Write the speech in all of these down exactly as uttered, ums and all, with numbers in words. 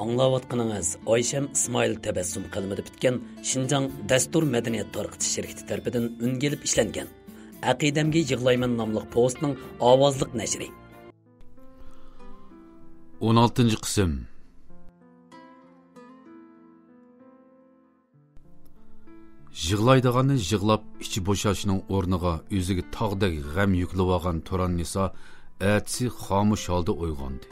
ئاڭلاۋاتقىنىڭىز ئايشەم ئىسمائىل تەبەسسۇم قەلىمىدە پۈتكەن شىنجاڭ دەستۇر مەدەنىيەت تارقىتىش شىركىتى تەرىپىدىن ئۈنگە ئېلىپ ئىشلەنگەن ئەقىدەمگە يىغلايمەن ناملىق پوۋېستنىڭ ئاۋازلىق نەشرى. ئون ئالتىنچى قىسىم. يىغلايدىغاننى يىغلاپ، ئىچى بوشاشنىڭ ئورنىغا ئۆزىگە تاغدەك غەم يۈكلىۋالغان تۇراننىسا ئەتىسى خامۇش ھالدا ئويغاندى.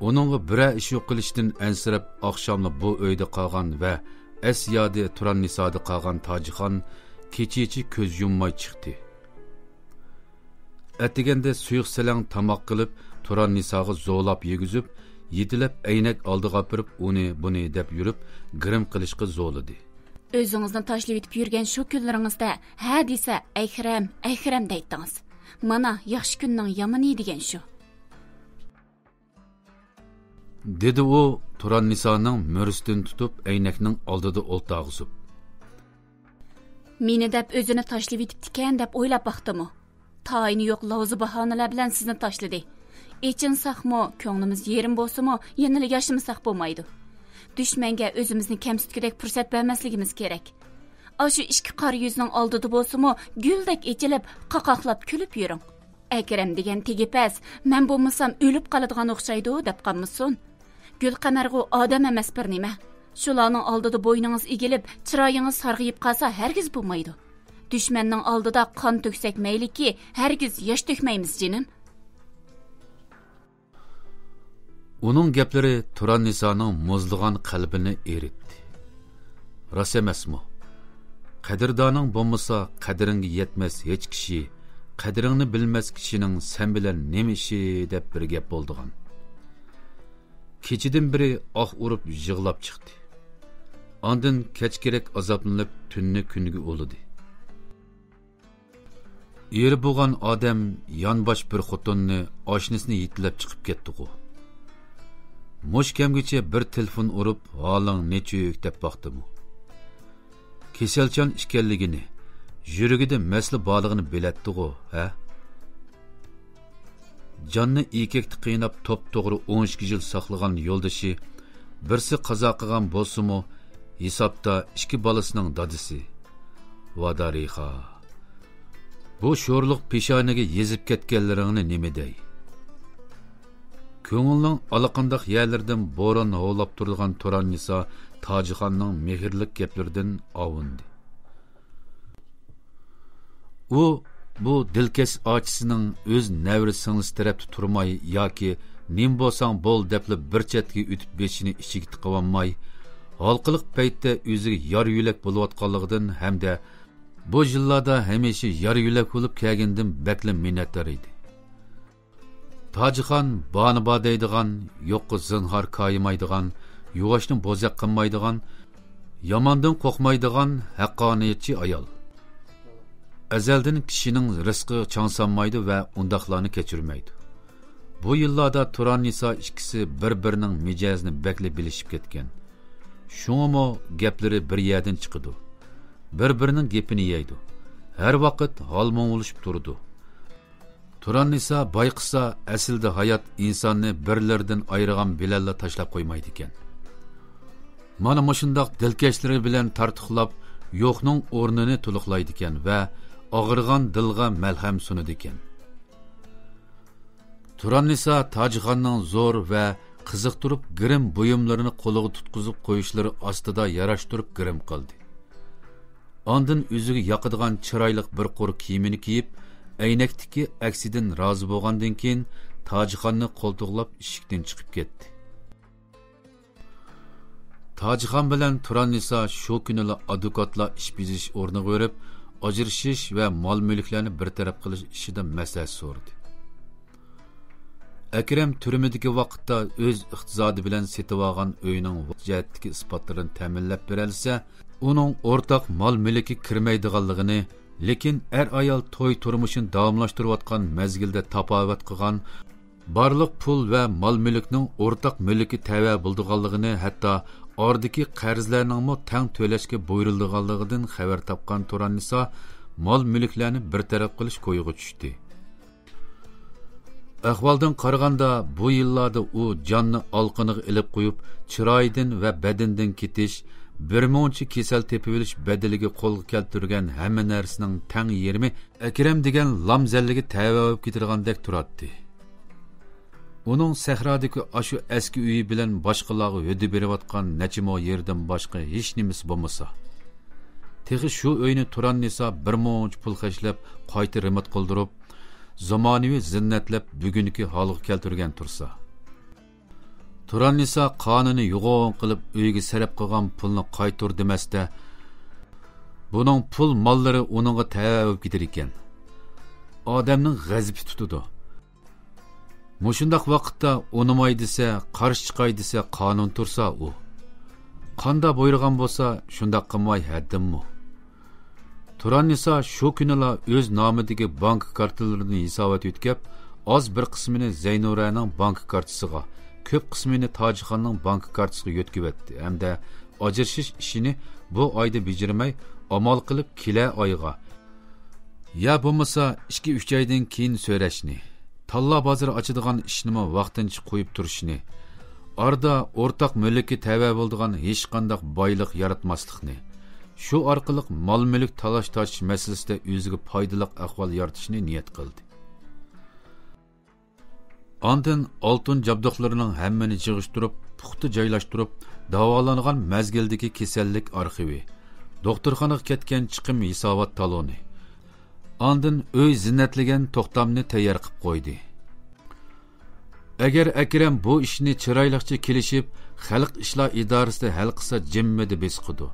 ئۇنىڭغا بىرەر ئىش يوق قىلىشتىن ئەنسىرەپ، ئاخشاملا بۇ ئۆيدە قالغان ۋە ئەس يادى تۇراننىسادا قالغان تاجىخان كېچىچە كۆز يۇمماي چىقتى. ئەتىگەندە سۇيۇق سەلەڭ تاماق قىلىپ، تۇراننىساغا زولاپ يېگۈزۈپ، يېتىلەپ ئەينەك ئالدىغا ئاپىرىپ، ئۇنى بۇنى دەپ يۈرۈپ، گىرىم قىلىشقا زولىدى. ئۆزىڭىزنى تاشلىۋېتىپ يۈرگەن شۇ كۈنلىرىڭىزدە ھە دېسە، ئەكرەم، ئەكرەم دەيتتىڭىز. مانا، ياخشى كۈننىڭ يامىنى دېگەن شۇ. دېدى ئۇ تۇراننىسانىڭ مۈرىسىدىن تۇتۇپ، ئەينەكنىڭ ئالدىدا ئولتۇرغۇزۇپ. مېنى دەپ ئۆزىنى تاشلىۋېتىپتىكەن دەپ ئويلاپ باقتىمۇ؟ تايىنى يوق لاۋزا باھانىلەر بىلەن سىزنى تاشلىدى. ئېچىنساقمۇ، كۆڭلىمىز يېرىم بولسىمۇ، يەنىلا ياشىمىساق بولمايدۇ. دۈشمەنگە ئۆزىمىزنى كەمسىتكۈدەك پۇرسەت بەرمەسلىكىمىز كېرەك. ئاشۇ ئىككى قارا يۈزنىڭ ئالدىدا بولسىمۇ، گۈلدەك ئېچىلىپ، قاقاقلاپ كۈلۈپ يۈرۈڭ. ئەكرەم دېگەن تېگى پەس، مەن بولمىسام ئۆلۈپ قالىدىغان ئوخشايدۇ دەپ قالمىسۇن. گۈلقەمەرغۇ ئادەم ئەمەس بىر نېمە. شۇلارنىڭ ئالدىدا بوينىڭىز ئېگىلىپ، چىرايىڭىز سارغىيىپ قالسا ھەرگىز بولمايدۇ. دۈشمەننىڭ ئالدىدا قان تۆكسەك مەيلىكى، ھەرگىز ياش تۆكمەيمىز جېنىم. ئۇنىڭ گەپلىرى تۇراننىسانىڭ مۇزلىغان قەلبىنى ئېرىتتى. راست ئەمەسمۇ؟ قەدىردانىڭ بولمىسا، قەدرىڭگە يەتمەس ھېچ كىشى، قەدرىڭنى بىلمەس كىشىنىڭ سەن بىلەن نېمە ئىشى دەپ بىر گەپ بولىدىغان. كېچىدىن بېرى ئاھ ئۇرۇپ يىغلاپ چىقتى. ئاندىن كەچ كېرەك ئازابلىنىپ تۈننى كۈنگە ئۇلىدى. ئېرى بولغان ئادەم يانباش بىر خوتۇننى، ئاشنىسىنى يېتىلەپ چىقىپ كەتتىغۇ. مۇش كەمگىچە بىر تېلېفون ئۇرۇپ، ھالىڭ نېچۈك دەپ باقتىمۇ؟ كېسەلچان ئىكەنلىكىنى، يۈرىكىدە مەسىلە بارلىقىنى بىلەتتىغۇ، ھە؟ جاننى ئېكەكتە قىيناپ، توپتوغرا ئون ئىككى يىل ساقلىغان يولدىشى بىرسى قازا قىلغان بولسىمۇ، ھېسابتا ئىككى بالىسىنىڭ دادىسى. ۋادارىخا! بۇ شورلۇق پېشانىگە يېزىپ كەتكەنلىرىڭنى نېمە دەي؟ كۆڭۈلنىڭ ئاللىقانداق يەرلىرىدىن بوران ھۇۋلاپ تۇرىدىغان تۇراننىسا تاجىخاننىڭ مېھىرلىك گەپلىرىدىن ئاۋۇندى. ئۇ بۇ دىلكەش ئاچىسىنىڭ ئۆز نەۋرە سىڭلىسى تەرەپتە تۇرماي ياكى نېمە بولساڭ بول دەپلا بىر چەتكە ئۆتۈپ بېشىنى ئىچىگە تىقىۋالماي، ھالقىلىق پەيتتە ئۆزىگە يار يۆلەك بولۇۋاتقانلىقىدىن ھەمدە بۇ يىللاردا ھەمىشە يار يۆلەك بولۇپ كەلگىنىدىن بەكلا مىننەتدار ئىدى. تاجىخان بارنى بار دەيدىغان، يوققا زىنھار كايىمايدىغان، يۇۋاشنى بوزەك قىلمايدىغان، ياماندىن قورقمايدىغان ھەققانىيەتچى ئايال. ئەزەلدىن كىشىنىڭ رىزقىغا چاڭ سالمايدۇ ۋە ئۇنداقلارنى كەچۈرمەيدۇ. بۇ يىللاردا تۇراننىسا ئىككىسى بىر-بىرىنىڭ مىجەزىنى بەكلا بىلىشىپ كەتكەن. شۇڭىمۇ گەپلىرى بىر يەردىن چىقىدۇ. بىر-بىرىنىڭ گېپىنى يەيدۇ. ھەر ۋاقىت ھالمۇڭلىشىپ تۇرىدۇ. تۇراننىسا بايقىسا، ئەسلىدە ھايات ئىنساننى بىرلىرىدىن ئايرىغان بىلەنلا تاشلاپ قويمايدىكەن. مانا مۇشۇنداق دىلكەشلىرى بىلەن تارتۇقلاپ، يوقنىڭ ئورنىنى تولۇقلايدىكەن ۋە ئاغرىغان دىلغا مەلھەم سۇنىدىكەن. تۇراننىسا تاجىخاننىڭ زور ۋە قىزىقتۇرۇپ گىرىم بۇيۇملىرىنى قولىغا تۇتقۇزۇپ قويۇشلىرى ئاستىدا ياراشتۇرۇپ گىرىم قىلدى. ئاندىن ئۆزىگە ياقىدىغان چىرايلىق بىر قۇر كىيىمىنى كىيىپ، ئەينەكتىكى ئەكسىدىن رازى بولغاندىن كېيىن، تاجىخاننى قولتۇقلاپ ئىشىكتىن چىقىپ كەتتى. تاجىخان بىلەن تۇراننىسا شۇ كۈنىلا ئادۋوكاتلار ئىش بېجىرىش ئورنىغا بېرىپ، ئاجرىشىش ۋە مال-مۈلۈكلەرنى بىر تەرەپ قىلىش ئىشىدا مەسلىھەت سورىدى. ئەكرەم تۈرمىدىكى ۋاقىتتا ئۆز ئىقتىسادى بىلەن سېتىۋالغان ئۆيىنىڭ جەھەتتىكى ئىسپاتلىرىنى تەمىنلەپ بېرەلىسە، ئۇنىڭ ئورتاق مال-مۈلكى كىرمەيدىغانلىقىنى، لېكىن ئەر-ئايال توي تۇرمۇشىنى داۋاملاشتۇرۇۋاتقان مەزگىلدە تاپاۋەت قىلغان بارلىق پۇل ۋە مال-مۈلۈكنىڭ ئورتاق مۈلۈككە تەۋە بولىدىغانلىقىنى، ھەتتا ئارىدىكى قەرزلەرنىڭمۇ تەڭ تۆلەشكە بۇيرۇلىدىغانلىقىدىن خەۋەر تاپقان تۇراننىسا مال-مۈلۈكلەرنى بىر تەرەپ قىلىش كويىغا چۈشتى. ئەھۋالدىن قارىغاندا، بۇ يىللاردا ئۇ جاننى ئالىقىنىغا ئېلىپ قويۇپ، چىرايىدىن ۋە بەدىنىدىن كېتىش، بىرمۇنچە كېسەل تېپىۋېلىش بەدىلىگە قولغا كەلتۈرگەن ھەممە نەرسىنىڭ تەڭ يېرىمى ئەكرەم دېگەن لامزەللىگە تەۋە بولۇپ كېتىدىغاندەك تۇراتتى. ئۇنىڭ سەھرادىكى ئاشۇ ئەسكى ئۆيى بىلەن باشقىلارغا ھۆددە بېرىۋاتقان نەچچە مو يېرىدىن باشقا ھېچنېمىسى بولمىسا، تېخى شۇ ئۆينى تۇراننىسا بىرمۇنچە پۇل خەجلەپ قايتا رېمونت قىلدۇرۇپ، زامانىۋى زىننەتلەپ بۈگۈنكى ھالغا كەلتۈرگەن تۇرسا، تۇراننىسا قانىنى يوغان قىلىپ ئۆيگە سەرپ قىلغان پۇلنى قايتۇر دېمەستە، بۇنىڭ پۇل ماللىرى ئۇنىڭغا تەۋە بولۇپ كېتىدىكەن. ئادەمنىڭ غەزىپى تۇتىدۇ. مۇشۇنداق ۋاقىتتا ئۇنىماي دېسە، قارشى چىقاي دېسە قانۇن تۇرسا ئۇ. قاندا بۇيرۇغان بولسا، شۇنداق قىلماي ھەددىممۇ؟ تۇراننىسا شۇ كۈنىلا ئۆز نامىدىكى بانكا كارتىلىرىدىن ھېسابات يۆتكەپ، ئاز بىر قىسمىنى زەينۇرەنىڭ بانكا كارتىسىغا، كۆپ قىسمىنى تاجىخاننىڭ بانكا كارتىسىغا يۆتكىۋەتتى ھەمدە ئاجرىشىش ئىشىنى بۇ ئايدا بېجىرمەي، ئامال قىلىپ كېلە ئايغا، يا بولمىسا ئىككى-ئۈچ ئايدىن كېيىن سۆرەشنى، تاللا بازىرى ئاچىدىغان ئىشنىمۇ ۋاقتىنچە قويۇپ تۇرۇشنى، ئارىدا ئورتاق مۈلۈككە تەۋە بولىدىغان ھېچقانداق بايلىق ياراتماسلىقنى، شۇ ئارقىلىق مال-مۈلۈك تالاش-تارتىش مەسىلىسىدە ئۆزىگە پايدىلىق ئەھۋال يارىتىشنى نىيەت قىلدى. ئاندىن ئالتۇن جابدۇقلىرىنىڭ ھەممىنى يىغىشتۇرۇپ، پۇختا جايلاشتۇرۇپ، داۋالانغان مەزگىلدىكى كېسەللىك ئارخىۋى، دوختۇرخانىغا كەتكەن چىقىم ھېسابات تالونى، ئاندىن ئۆي زىننەتلىگەن توختامنى تەييار قىلىپ قويدى. ئەگەر ئەكرەم بۇ ئىشنى چىرايلىقچە كېلىشىپ، خەلق ئىشلار ئىدارىسىدە ھەل قىلسا، جىممىدە بېسىقىدۇ.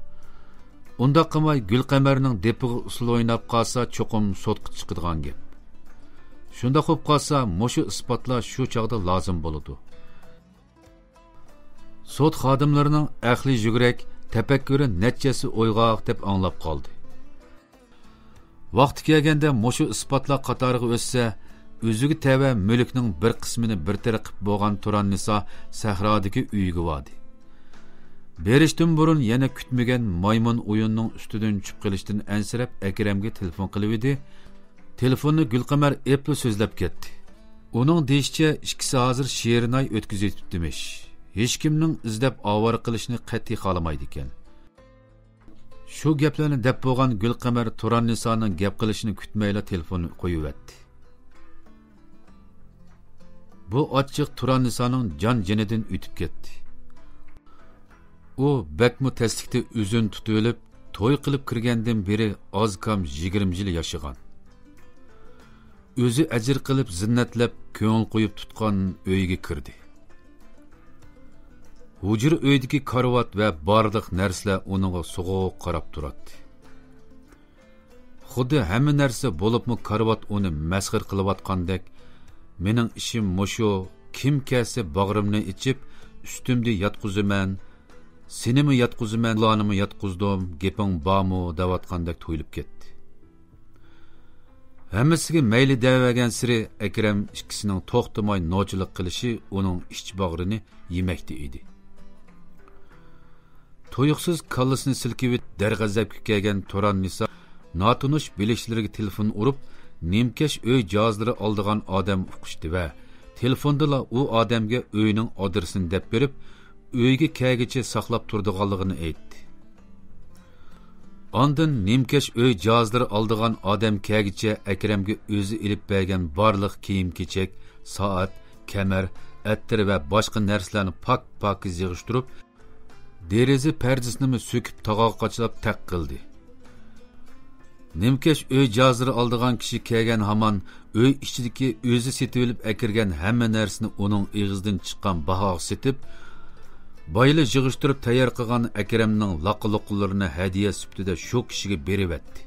ئۇنداق قىلماي، گۈلقەمەرنىڭ دېپىغا ئۇسسۇل ئويناپ قالسا، چوقۇم سوتقا چىقىدىغان گەپ. شۇنداق بولۇپ قالسا، مۇشۇ ئىسپاتلار شۇ چاغدا لازىم بولىدۇ. سوت خادىملىرىنىڭ ئەقلى يۈگرەك، تەپەككۇرى نەچچە ھەسسە ئويغاق دەپ ئاڭلاپ قالدى. ۋاقتى كەلگەندە مۇشۇ ئىسپاتلار قاتارىغا ئۆتسە، ئۆزىگە تەۋە مۈلۈكنىڭ بىر قىسمىنى بىر تەرەپ قىلىپ بولغان تۇراننىسا سەھرادىكى ئۆيىگە باردى. بېرىشتىن بۇرۇن يەنە كۈتمىگەن مايمۇن ئويۇننىڭ ئۈستىدىن چۈشۈپ قېلىشتىن ئەنسىرەپ ئەكرەمگە تېلېفون قىلىۋىدى. تېلېفوننى گۈلقەمەر ئېپلا سۆزلەپ كەتتى. ئۇنىڭ دېيىشىچە، ئىككىسى ھازىر شېرىن ئاي ئۆتكۈزۈۋېتىپتىمىش. ھېچكىمنىڭ ئىزدەپ ئاۋارە قىلىشىنى قەتئىي خالىمايدىكەن. شۇ گەپلەرنى دەپ بولغان گۈلقەمەر تۇراننىسانىڭ گەپ قىلىشىنى كۈتمەيلا تېلېفوننى قويۇۋەتتى. بۇ ئاچچىق تۇراننىسانىڭ جان جېنىدىن ئۆتۈپ كەتتى. ئۇ بەكمۇ تەسلىكتە ئۆزىنى تۇتۇۋېلىپ، توي قىلىپ كىرگەندىن بېرى ئاز كام يىگىرمە يىل ياشىغان. ئۆزى ئەجىر قىلىپ زىننەتلەپ كۆڭۈل قويۇپ تۇتقان ئۆيىگە كىردى. ھۇجرا ئۆيدىكى كارىۋات ۋە بارلىق نەرسىلەر ئۇنىڭغا سوغۇق قاراپ تۇراتتى. خۇددى ھەممە نەرسە بولۇپمۇ كارىۋات ئۇنى مەسخىرە قىلىۋاتقاندەك، مېنىڭ ئىشىم مۇشۇ، كىم كەلسە باغرىمنى ئېچىپ، ئۈستۈمدە ياتقۇزىمەن، سېنىمۇ ياتقۇزىمەن، ئۇلارنىمۇ ياتقۇزدۇم، گېپىڭ بارمۇ دەۋاتقاندەك تۇيۇلۇپ كەتتى. ھەممىسىگە مەيلى دەۋەرگەنسېرى ئەكرەم ئىككىسىنىڭ توختىماي نوچىلىق قىلىشى ئۇنىڭ ئىچ باغرىنى يېمەكتە ئىدى. تۇيۇقسىز كاللىسىنى سىلكىۋېتىپ دەرغەزەپكە كەلگەن تۇراننىسا ناتونۇش بىلىشلىرىگە تېلېفون ئۇرۇپ، نىمكەش ئۆي جاھازلىرى ئالىدىغان ئادەم ئۇقۇشتى ۋە تېلېفوندىلا ئۇ ئادەمگە ئۆينىڭ ئادرېسىنى دەپ بېرىپ، ئۆيگە كەلگۈچە ساقلاپ تۇرىدىغانلىقىنى ئېيتتى. ئاندىن نىمكەش ئۆي جاھازلىرى ئالىدىغان ئادەم كەلگۈچە ئەكرەمگە ئۆزى ئېلىپ بەرگەن بارلىق كىيىم-كېچەك، سائەت، كەمەر، ئەتىر ۋە باشقا نەرسىلەرنى پاك-پاكىز يىغىشتۇرۇپ، دېرىزە پەردىسىنىمۇ سۆكۈپ تاغاغا قاچىلاپ تەق قىلدى. نىمكەش ئۆي جاھازلىرى ئالىدىغان كىشى كەلگەن ھامان ئۆي ئىچىدىكى ئۆزى سېتىۋېلىپ ئەكىرگەن ھەممە نەرسىنى ئۇنىڭ ئېغىزىدىن چىققان باھاغا سېتىپ، بايىلا يىغىشتۇرۇپ تەييار قىلغان ئەكرەمنىڭ لاققا-لۇققىلىرىنى ھەدىيە سۈپىتىدە شۇ كىشىگە بېرىۋەتتى.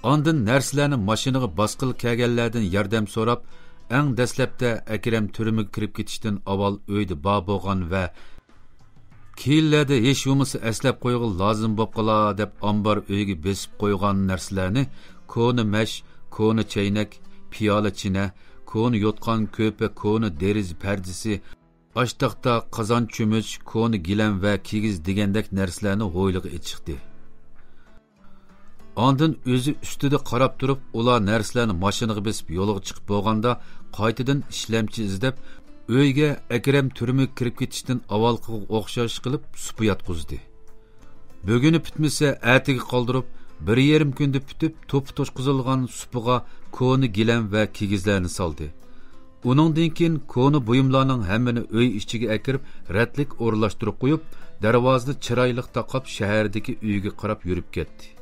ئاندىن نەرسىلەرنى ماشىنىغا باسقىلى كەلگەنلەردىن ياردەم سوراپ، ئەڭ دەسلەپتە ئەكرەم تۈرمىگە كىرىپ كېتىشتىن ئاۋۋال ئۆيدە بار بولغان ۋە كېيىنلەردە ھېچ بولمىسا ئەسلەپ قويغىلى لازىم بوپقالا دەپ ئامبار ئۆيگە بېسىپ قويغان نەرسىلەرنى، كونا مەش، كونا چەينەك، پىيالە چىنە، كونا يوتقان كۆپە، كونا دېرىزە پەردىسى، ئاشتاختا، قازان چۆمۈچ، كونا گىلەم ۋە كىگىز دېگەندەك نەرسىلەرنى ھويلىغا ئېچىقتى. ئاندىن ئۆزى ئۈستىدە قاراپ تۇرۇپ، ئۇلار نەرسىلەرنى ماشىنىغا بېسىپ يولغا چىقىپ بولغاندا، قايتىدىن ئىشلەمچى ئىزدەپ، ئۆيگە ئەكرەم تۈرمىگە كىرىپ كېتىشتىن ئاۋۋالقىغا ئوخشاش قىلىپ سۇپا ياتقۇزدى. بۈگۈنى پۈتمىسە، ئەتىگە قالدۇرۇپ، بىر يېرىم كۈندە پۈتۈپ، توپا توشقۇزۇلغان سۇپىغا كونا گىلەم ۋە كىگىزلەرنى سالدى. ئۇنىڭدىن كېيىن كونا بۇيۇملارنىڭ ھەممىنى ئۆي ئىچىگە ئەكىرىپ، رەتلىك ئورۇنلاشتۇرۇپ قويۇپ، دەرۋازىنى چىرايلىق تاقاپ، شەھەردىكى ئۆيىگە قاراپ يۈرۈپ كەتتى.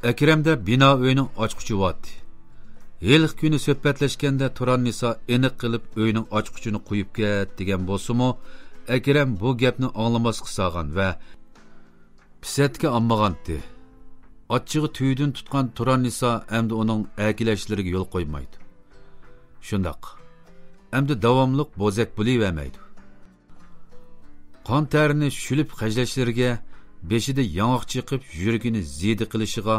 ئەكرەمدە بىنا ئۆينىڭ ئاچقۇچى بارتى. ھېلىقى كۈنى سۆھبەتلەشكەندە تۇراننىسا ئېنىق قىلىپ ئۆينىڭ ئاچقۇچىنى قويۇپ كەت دېگەن بولسىمۇ، ئەكرەم بۇ گەپنى ئاڭلىماسقا سالغان ۋە پىسەتكە ئالمىغانتى. ئاچچىقى تۈۋىدىن تۇتقان تۇراننىسا ئەمدى ئۇنىڭ ئەركىلەشلىرىگە يول قويمايدۇ. شۇنداق. ئەمدى داۋاملىق بوزەك بولۇۋەرمەيدۇ. قان تەرىنى شۈلۈپ خەجلەشلىرىگە، بېشىدا ياڭاق چېقىپ، يۈرىكىنى زىيدە قىلىشىغا،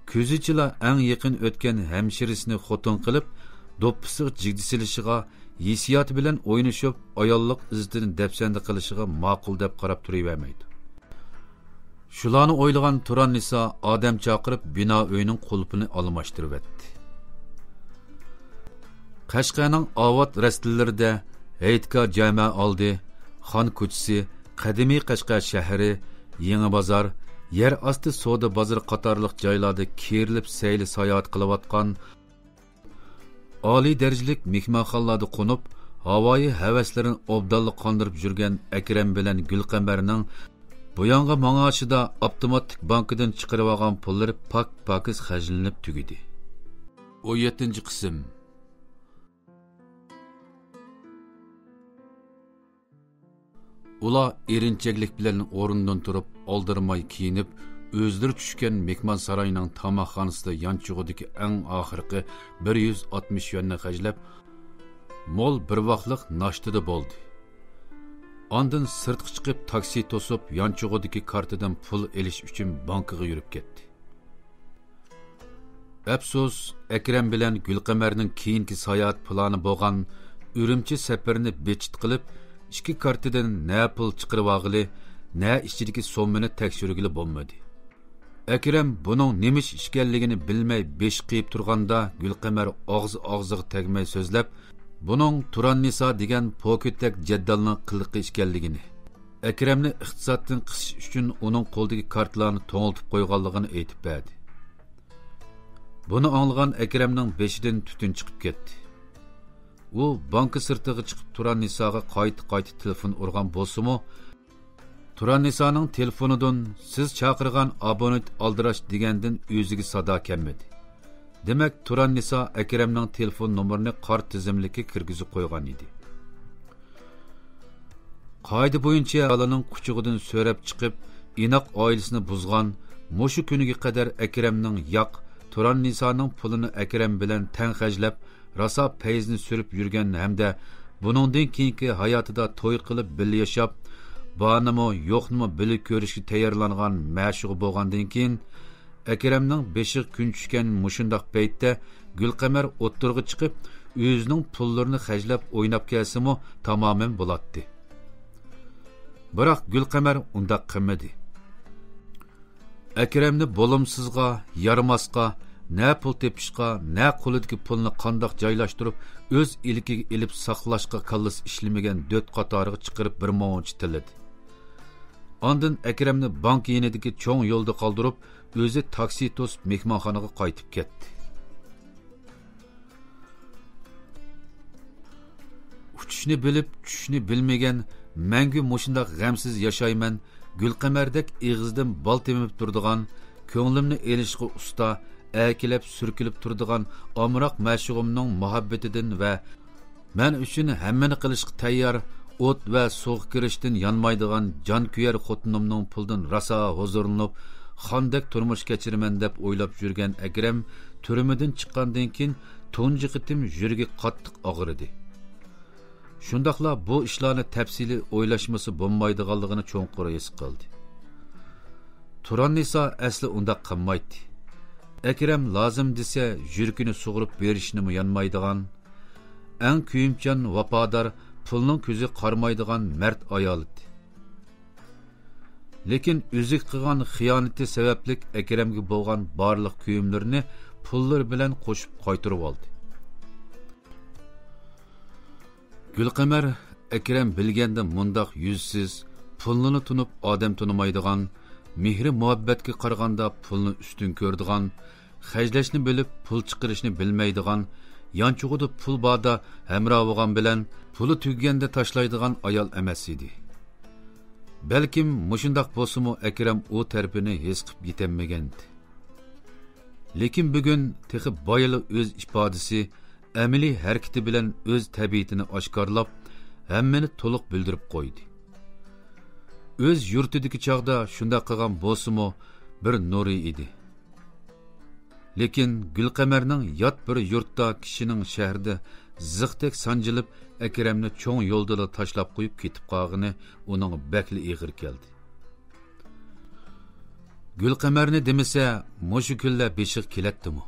كۆزىچىلا ئەڭ يېقىن ئۆتكەن ھەمشىرىسىنى خوتۇن قىلىپ، دوپپىسىغا جىگدە سېلىشىغا، ھېسسىياتى بىلەن ئوينىشىپ، ئاياللىق ئىززىتىنى دەپسەندە قىلىشىغا ماقۇل دەپ قاراپ تۇرۇۋەرمەيدۇ. شۇلارنى ئويلىغان تۇراننىسا ئادەم چاقىرىپ، بىنا ئۆينىڭ قۇلپىنى ئالماشتۇرۇۋەتتى. قەشقەرنىڭ ئاۋات رەستىلىرىدە ھەيتگاھ جامە ئالدى، خان كوچىسى، قەدىمىي قەشقەر شەھىرى، يېڭى بازار، يەر ئاستى سودا بازىرى قاتارلىق جايلاردا كېرىلىپ سەيلە ساياھەت قىلىۋاتقان، ئالىي دەرىجىلىك مېھمانخانىلاردا قونۇپ، ھاۋايى ھەۋەسلىرىنى ئوبدانلا قاندۇرۇپ يۈرگەن ئەكرەم بىلەن گۈلقەمەرنىڭ بۇيانغا ماڭاشىدا ئاپتوماتىك بانكىدىن چىقىرىۋالغان پۇللىرى پاك-پاكىز خەجلىنىپ تۈگىدى. ئون يەتتىنچى قىسىم. ئۇلار ئېرىنچەكلىك بىلەن ئورنىدىن تۇرۇپ، ئالدىرىماي كىيىنىپ، ئۆزلىرى چۈشكەن مېھمانساراينىڭ تاماقخانىسىدا يانچۇقىدىكى ئەڭ ئاخىرقى بىر يۈز ئاتمىش يۈەننى خەجلەپ، مول بىر ۋاقلىق ناشتىدا بولدى. ئاندىن سىرتقا چىقىپ، تاكسى توسۇپ، يانچۇقىدىكى كارتىدىن پۇل ئېلىش ئۈچۈن بانكىغا يۈرۈپ كەتتى. ئەپسۇس، ئەكرەم بىلەن گۈلقەمەرنىڭ كېيىنكى ساياھەت پىلانى بولغان ئۈرۈمچى سەپىرىنى بىتچىت قىلىپ، ئىككى كارتىدىن نە پۇل چىقىرىۋالغىلى، نە ئىچىدىكى سوممىنى تەكشۈرگىلى بولمىدى. ئەكرەم بۇنىڭ نېمە ئىش ئىكەنلىكىنى بىلمەي بېشى قېيىپ تۇرغاندا، گۈلقەمەر ئاغزى ئاغزىغا تەگمەي سۆزلەپ، بۇنىڭ تۇراننىسا دېگەن پوكىتەك جەددالنىڭ قىلىقى ئىكەنلىكىنى، ئەكرەمنى ئىقتىسادتىن قىسىش ئۈچۈن ئۇنىڭ قولىدىكى كارتىلارنى توڭلىتىپ قويغانلىقىنى ئېيتىپ بەردى. بۇنى ئاڭلىغان ئەكرەمنىڭ بېشىدىن تۈتۈن چىقىپ كەتتى. ئۇ بانكا سىرتىغا چىقىپ تۇراننىساغا قايتا-قايتا تېلېفون ئۇرغان بولسىمۇ، تۇراننىسانىڭ تېلېفونىدىن سىز چاقىرغان ئابونېنت ئالدىراش دېگەندىن ئۆزىگە سادا كەلمىدى. دېمەك، تۇراننىسا ئەكرەمنىڭ تېلېفون نومۇرىنى قارت تىزىملىككە كىرگۈزۈپ قويغان ئىدى. قائىدە بويىچە ئايالىنىڭ قۇچىقىدىن سۆرەپ چىقىپ، ئىناق ئائىلىسىنى بۇزغان، مۇشۇ كۈنىگە قەدەر ئەكرەمنىڭ ياق، تۇراننىسانىڭ پۇلىنى ئەكرەم بىلەن تەڭ خەجلەپ، راسا پەيزىنى سۈرۈپ يۈرگەن ھەمدە بۇنىڭدىن كېيىنكى ھاياتىدا توي قىلىپ بىللە ياشاپ، بارنىمۇ، يوقنىمۇ بىللە كۆرۈشكە تەييارلانغان مەشۇقى بولغاندىن كېيىن، ئەكرەمنىڭ بېشىغا كۈن چۈشكەن مۇشۇنداق پەيتتە گۈلقەمەر ئوتتۇرىغا چىقىپ، ئۆزىنىڭ پۇللىرىنى خەجلەپ ئويناپ كەلسىمۇ تامامەن بولاتتى. بىراق گۈلقەمەر ئۇنداق قىلمىدى. ئەكرەمنى بولۇمسىزغا، يارىماسقا، نە پۇل تېپىشقا، نە قولىدىكى پۇلنى قانداق جايلاشتۇرۇپ، ئۆز ئىلكىگە ئېلىپ ساقلاشقا كاللىسى ئىشلىمىگەن دۆت قاتارىغا چىقىرىپ بىر مۇنچە تىللىدى. ئاندىن ئەكرەمنى بانكا يېنىدىكى چوڭ يولدا قالدۇرۇپ، ئۆزى تاكسى توسۇپ مېھمانخانىغا قايتىپ كەتتى. ئۇچۇشنى بىلىپ، چۈشۈشنى بىلمىگەن، مەڭگۈ مۇشۇنداق غەمسىز ياشايمەن، گۈلقەمەردەك ئېغىزدىن بال تېمىپ تۇرىدىغان، كۆڭلۈمنى ئېلىشقا ئۇستا، ئەركىلەپ سۈركىلىپ تۇرىدىغان ئامراق مەشۇقۇمنىڭ مۇھەببىتىدىن ۋە مەن ئۈچۈن ھەممىنى قىلىشقا تەييار، ئوت ۋە سۇغا كىرىشتىن يانمايدىغان جانكۆيەر خوتۇنۇمنىڭ پۇلىدىن راسا ھۇزۇرلىنىپ، خاندەك تۇرمۇش كەچۈرىمەن دەپ ئويلاپ يۈرگەن ئەكرەم تۈرمىدىن چىققاندىن كېيىن تۇنجى قېتىم يۈرىكى قاتتىق ئاغرىدى. شۇنداقلا بۇ ئىشلارنى تەپسىلىي ئويلاشمىسا بولمايدىغانلىقىنى چوڭقۇر ھېس قىلدى. تۇراننىسا ئەسلى ئۇنداق قىلمايتتى. ئەكرەم لازىم دېسە، يۈرىكىنى سۇغۇرۇپ بېرىشنىمۇ يانمايدىغان، ئەڭ كۆيۈمچان، ۋاپادار، پۇلنىڭ كۆزىگە قارىمايدىغان مەرد ئايال ئىدى. لېكىن ئۆزىگە قىلغان خىيانىتى سەۋەبلىك ئەكرەمگە بولغان بارلىق كۆيۈملىرىنى پۇللىرى بىلەن قوشۇپ قايتۇرۇۋالدى. گۈلقەمەر ئەكرەم بىلگەندە مۇنداق يۈزسىز، پۇلنىلا تونۇپ ئادەم تونۇمايدىغان، مېھرى مۇھەببەتكە قارىغاندا پۇلنى ئۈستۈن كۆرىدىغان، خەجلەشنى بىلىپ پۇل چىقىرىشنى بىلمەيدىغان، يانچۇقىدا پۇل باردا ھەمراھ بولغان بىلەن پۇلى تۈگىگەندە تاشلايدىغان ئايال ئەمەس ئىدى. بەلكىم مۇشۇنداق بولسىمۇ ئەكرەم ئۇ تەرىپىنى ھېس قىپ يېتەلمىگەنىدى. لېكىن بۈگۈن تېخى بايىلا ئۆز ئىپادىسى، ئەمەلىي ھەرىكىتى بىلەن ئۆز تەبىئىتىنى ئاشكارىلاپ، ھەممىنى تولۇق بىلدۈرۈپ قويدى. ئۆز يۇرتىدىكى چاغدا شۇنداق قىلغان بولسىمۇ بىر نۇرى ئىدى. لېكىن گۈلقەمەرنىڭ يات بىر يۇرتتا كىشىنىڭ شەھىرىدە زىختەك سانجىلىپ، ئەكرەمنى چوڭ يولدىلا تاشلاپ قويۇپ كېتىپ قالغىنى ئۇنىڭغا بەكلا ئېغىر كەلدى. گۈلقەمەرنى دېمىسە، مۇشۇ كۈنلەر بېشىغا كېلەتتىمۇ؟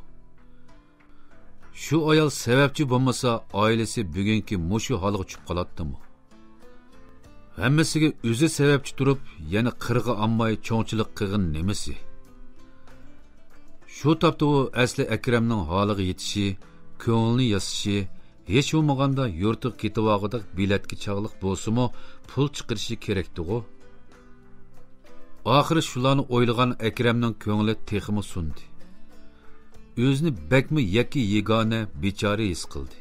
شۇ ئايال سەۋەبچى بولمىسا، ئائىلىسى بۈگۈنكى مۇشۇ ھالغا چۈشۈپ قالاتتىمۇ؟ ھەممىسىگە ئۆزى سەۋەبچى تۇرۇپ، يەنە قىرغا ئالماي چوڭچىلىق قىلغىنى نېمىسى؟ شۇ تاپتا ئۇ ئەسلى ئەكرەمنىڭ ھالىغا يېتىشى، كۆڭلىنى ياسىشى، ھېچ بولمىغاندا يۇرتىغا كېتىۋالغۇدەك بېلەتكە چاغلىق بولسىمۇ پۇل چىقىرىشى كېرەكتىغۇ؟ ئاخىرى شۇلارنى ئويلىغان ئەكرەمنىڭ كۆڭلى تېخىمۇ سۇندى. ئۆزىنى بەكمۇ يەككە يېگانە، بىچارە ھېس قىلدى.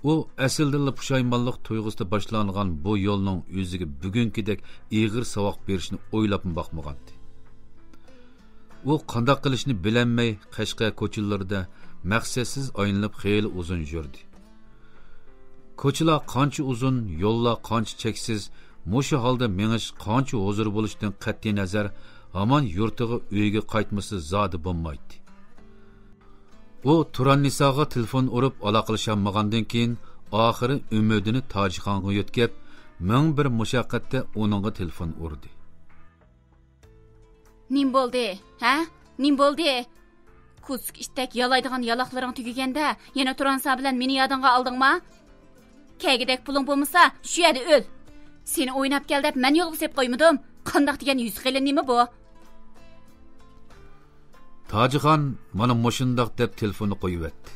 ئۇ ئەسلىدىنلا پۇشايمانلىق تۇيغۇسىدا باشلانغان بۇ يولنىڭ ئۆزىگە بۈگۈنكىدەك ئېغىر ساۋاق بېرىشىنى ئويلاپمۇ باقمىغانىدى. ئۇ قانداق قىلىشنى بىلەلمەي، قەشقەر كوچىلىرىدا مەقسەتسىز ئايلىنىپ خېلى ئۇزۇن يۈردى. كوچىلار قانچە ئۇزۇن، يوللار قانچە چەكسىز، مۇشۇ ھالدا مېڭىش قانچە ھۇزۇر بولۇشىدىن قەتئىينەزەر، ھامان يۇرتىغا، ئۆيىگە قايتمىسا زادى بولمايتتى. ئۇ تۇراننىساغا تېلېفون ئۇرۇپ ئالاقىلىشالمىغاندىن كېيىن، ئاخىرى ئۈمىدىنى تاجخانغا يۆتكەپ، مىڭ بىر مۇشەققەتتە ئۇنىڭغا تېلېفون ئۇردى. نېمە بولدى، ھە؟ نېمە بولدى؟ كۇسۇك ئىتتەك يالايدىغان يالاقلىرىڭ تۈگىگەندە، يەنە تۇرانسا بىلەن مېنى يادىڭغا ئالدىڭما؟ كەگۈدەك پۇلۇڭ بولمىسا، شۇ يەردە ئۆل. سېنى ئويناپ كەل دەپ مەن يولغا سېلىپ قويمىدىم. قانداق دېگەن يۈز خېلى نېمە بۇ؟ تاجىخان مانا مۇشۇنداق دەپ تېلېفوننى قويۇۋەتتى.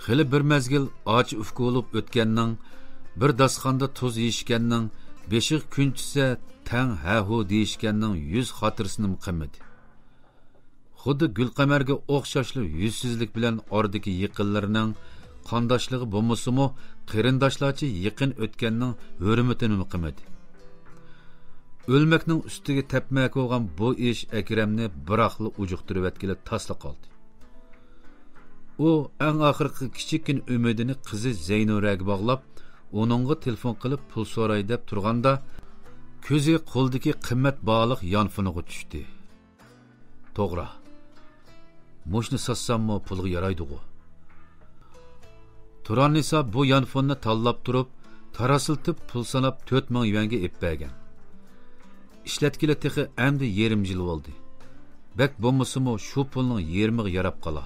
خېلى بىر مەزگىل ئاچا ئۇكا بولۇپ ئۆتكەننىڭ، بىر داستىخاندا تۇز يېيىشكەننىڭ، بېشىغا كۈن چۈشسە تەڭ ھە-ھۇ دېيىشكەننىڭ يۈز خاتىرىسىنىمۇ قىلمىدى. خۇددى گۈلقەمەرگە ئوخشاشلا يۈزسىزلىك بىلەن ئارىدىكى يېقىنلىرىنىڭ، قانداشلىقى بولمىسىمۇ، قېرىنداشلارچە يېقىن ئۆتكەننىڭ ھۆرمىتىنىمۇ قىلمىدى. ئۆلمەكنىڭ ئۈستىگە تەپمەكى بولغان بۇ ئىش ئەكرەمنى بىراقلا ئۇجۇقتۇرۇۋەتكىلى تاسلا قالدى. ئۇ ئەڭ ئاخىرقى كىچىككىنە ئۈمىدىنى قىزى زەينۇرەگە باغلاپ، ئۇنىڭغا تېلېفون قىلىپ پۇل سوراي دەپ تۇرغاندا، كۆزى قولىدىكى قىممەت باھالىق يانفونىغا چۈشتى. توغرا. مۇشۇنى ساتساممۇ پۇلغا يارايدىغۇ. تۇراننىسا بۇ يانفوننى تاللاپ تۇرۇپ، تاراسلىتىپ پۇل ساناپ تۆت مىڭ يۈەنگە ئېلىپ بەرگەن. ئىشلەتكىلى تېخى ئەمدى يېرىم يىل بولدى. بەك بولمىسىمۇ شۇ پۇلنىڭ يېرىمىغا ياراپ قالا.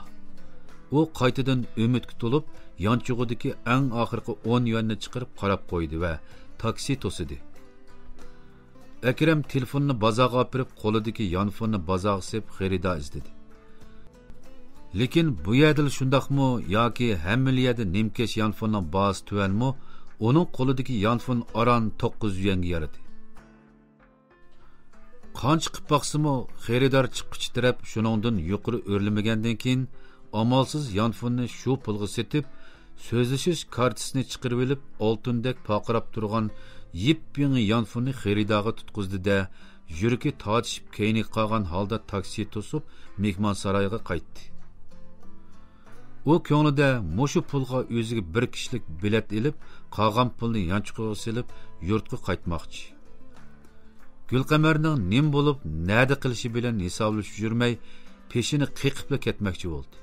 ئۇ قايتىدىن ئۈمىدكە تولۇپ، يانچۇقىدىكى ئەڭ ئاخىرقى ئون يۈەننى چىقىرىپ قاراپ قويدى ۋە تاكسى توسىدى. ئەكرەم تېلېفوننى بازارغا ئاپىرىپ، قولىدىكى يانفوننى بازارغا سېلىپ خېرىدار ئىزدىدى. لېكىن بۇ يەردىلا شۇنداقمۇ ياكى ھەممىلا يەردە نىمكەش يانفوننىڭ باھاسى تۆۋەنمۇ، ئۇنىڭ قولىدىكى يانفون ئاران توققۇز يۈەنگە يارىدى. قانچە قىپ باقسىمۇ، خېرىدار چىققۇچى تەرەپ شۇنىڭدىن يۇقىرى ئۆرلىمىگەندىن كېيىن، ئامالسىز يانفوننى شۇ پۇلغا سېتىپ، سۆزلىشىش كارتىسىنى چىقىرىۋېلىپ، ئالتۇندەك پارقىراپ تۇرغان يېپيېڭى يانفوننى خېرىدارغا تۇتقۇزدى-دە، يۈرىكى تارتىشىپ كەينىگە قالغان ھالدا تاكسى توسۇپ، مېھمانسارايغا قايتتى. ئۇ كۆڭلىدە مۇشۇ پۇلغا ئۆزىگە بىر كىشىلىك بېلەت ئېلىپ، قالغان پۇلنى يانچۇقىغا سېلىپ، يۇرتقا قايتماقچى. گۈلقەمەرنىڭ نېمە بولۇپ، نەدە قېلىشى بىلەن ھېسابلىشىپ يۈرمەي، پېشىنى قېقىپلا كەتمەكچى بولدى.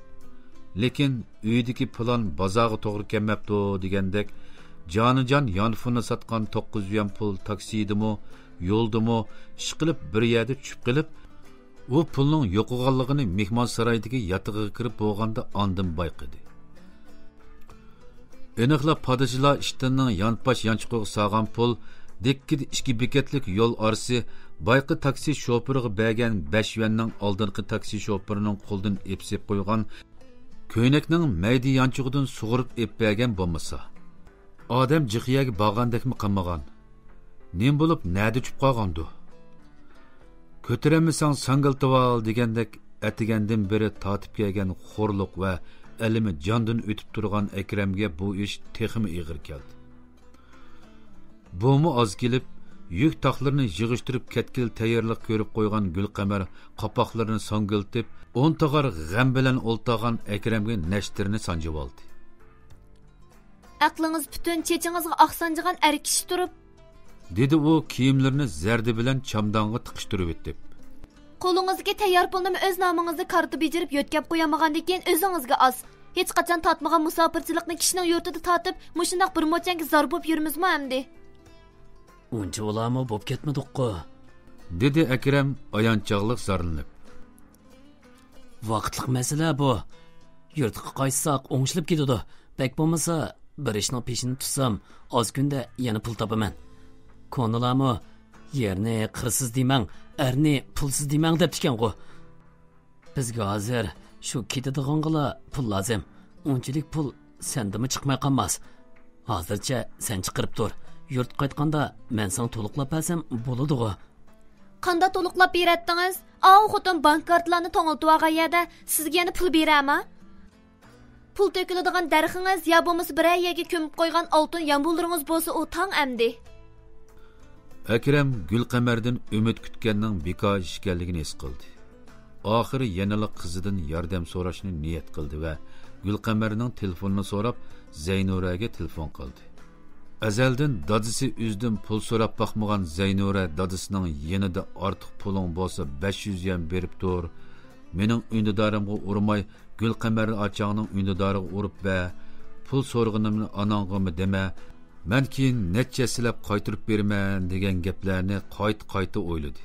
لېكىن ئۆيدىكى پىلان بازارغا توغرا كەلمەپتۇ دېگەندەك، جانىجان يانفوننى ساتقان توققۇز يۈەن پۇل تاكسىدىمۇ، يولدىمۇ، ئىشقىلىپ بىر يەردە چۈشۈپ قېلىپ، ئۇ پۇلنىڭ يوقىغانلىقىنى مېھمانسارايدىكى ياتىقىغا كىرىپ بولغاندا ئاندىن بايقىدى. ئېنىقلا پادىچىلار ئىشتىنىنىڭ يانپاش يانچۇقىغا سالغان پۇل دىككىدە ئىككى بېكەتلىك يول ئارىسى بايىقى تاكسى شوپۇرىغا بەرگەن بەش يۈەننىڭ ئالدىنقى تاكسى شوپۇرىنىڭ قولىدىن ئېپسىپ قويغان كۆينەكنىڭ مەيدە يانچۇقىدىن سۇغۇرۇپ ئېلىپ بەرگەن بولمىسا، ئادەم جىق يەرگە بارغاندەكمۇ قالمىغان. نېمە بولۇپ، نەدە چۈشۈپ قالغاندۇ؟ كۆتۈرەلمىسەڭ ساڭگىلىتىۋال دېگەندەك، ئەتىگەندىن بېرى تارتىپ كەلگەن خورلۇق ۋە ئەلىمى جاندىن ئۆتۈپ تۇرغان ئەكرەمگە بۇ ئىش تېخىمۇ ئېغىر كەلدى. بۇمۇ ئاز كېلىپ، يۈك تاقلىرىنى يىغىشتۇرۇپ كەتكىلى تەييارلىق كۆرۈپ قويغان گۈلقەمەر قاپاقلىرىنى ساڭگىلىتىپ، ئون تاغار غەم بىلەن ئولتۇرغان ئەكرەمگە نەشتىرىنى سانجىۋالدى. ئەقلىڭىز پۈتۈن، چېچىڭىزغا ئاق سانجىغان ئەر كىشى تۇرۇپ، دېدى ئۇ كىيىملىرىنى زەردە بىلەن چامدانغا تىقىشتۇرۇۋېتىپ. قولىڭىزدىكى تەييار پۇلنىمۇ ئۆز نامىڭىزدا كارتا بېجىرىپ يۆتكەپ قويالمىغاندىن كېيىن ئۆزىڭىزگە ئاز. ھېچقاچان تارتمىغان مۇساپىرچىلىقنى كىشىنىڭ يۇرتىدا تارتىپ، مۇشۇنداق بىر موچەنگە زار بولۇپ يۈرىمىزمۇ ئەمدى؟ ئۇنچە ئۇلارمۇ بوپ كەتمىدۇققۇ؟ دېدى ئەكرەم ئايانچاقلىق زارلىنىپ. ۋاقىتلىق مەسىلە بۇ. يۇرتقا قايتساق ئوڭشىلىپ كېتىدۇ. بەك بولمىسا، بىر ئىشنىڭ پېشىنى تۇتسام، ئاز كۈندە يەنە پۇل تاپىمەن. كونىلارمۇ، «يەرنى قىرسىز دېمەڭ، ئەرنى پۇلسىز دېمەڭ» دەپتىكەنغۇ. بىزگە ھازىر شۇ كېتىدىغانغىلا پۇل لازىم. ئۇنچىلىك پۇل سەندىمۇ چىقماي قالماس. ھازىرچە سەن چىقىرىپ تۇر. يۇرتقا قايتقاندا مەن ساڭا تولۇقلاپ بەرسەم بولىدىغۇ. قانداق تولۇقلاپ بېرەتتىڭىز؟ ئاۋۇ خوتۇن بانكا كارتىلارنى توڭلىتىۋالغان يەردە سىزگە يەنە پۇل بېرەما؟ پۇل تۆكۈلىدىغان دەرىخىڭىز يا بولمىسا بىرەر يەرگە كۆمۈپ قويغان ئالتۇن يامبۇللىرىڭىز بولسا، ئۇ تاڭ ئەمدى. ئەكرەم گۈلقەمەردىن ئۈمىد كۈتكەننىڭ بىكار ئىش ئىكەنلىكىنى ھېس قىلدى. ئاخىرى يەنىلا قىزىدىن ياردەم سوراشنى نىيەت قىلدى ۋە گۈلقەمەرنىڭ تېلېفونىنى سوراپ، زەينۇرەگە تېلېفون قىلدى. ئەزەلدىن دادىسى ئۆزىدىن پۇل سوراپ باقمىغان زەينۇرە دادىسىنىڭ يېنىدا «ئارتۇق پۇلۇڭ بولسا، بەش يۈز يۈەن بېرىپ تۇر، مېنىڭ ئۈندىدارىمغا ئۇرماي، گۈلقەمەر ئاچاڭنىڭ ئۈندىدارىغا ئۇرۇپ بەر، پۇل سورىغىنىمنى ئاناڭغىمۇ دېمە، مەن كېيىن نەچچە ھەسسىلەپ قايتۇرۇپ بېرىمەن» دېگەن گەپلەرنى قايتا-قايتا ئويلىدى.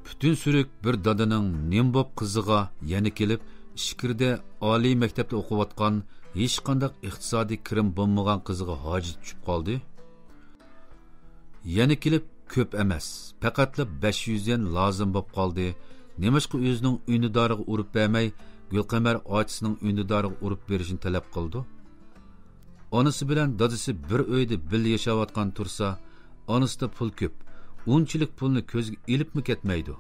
پۈتۈن سۈرۈك بىر دادىنىڭ نېمە بوپ قىزىغا يەنە كېلىپ، ئىچكىرىدە ئالىي مەكتەپتە ئوقۇۋاتقان، ھېچقانداق ئىقتىسادىي كىرىمى بولمىغان قىزىغا ھاجىتى چۈشۈپ قالدى. يەنە كېلىپ كۆپ ئەمەس، پەقەتلا بەش يۈز يۈەن لازىم بوپ قالدى. نېمىشقا ئۆزىنىڭ ئۈندىدارىغا ئۇرۇپ بەرمەي، گۈلقەمەر ئاچىسىنىڭ ئۈندىدارىغا ئۇرۇپ بېرىشنى تەلەپ قىلىدۇ؟ ئانىسى بىلەن دادىسى بىر ئۆيدە بىللە ياشاۋاتقان تۇرسا، ئانىسىدا پۇل كۆپ، ئۇنچىلىك پۇلنى كۆزگە ئېلىپمۇ كەتمەيدۇ.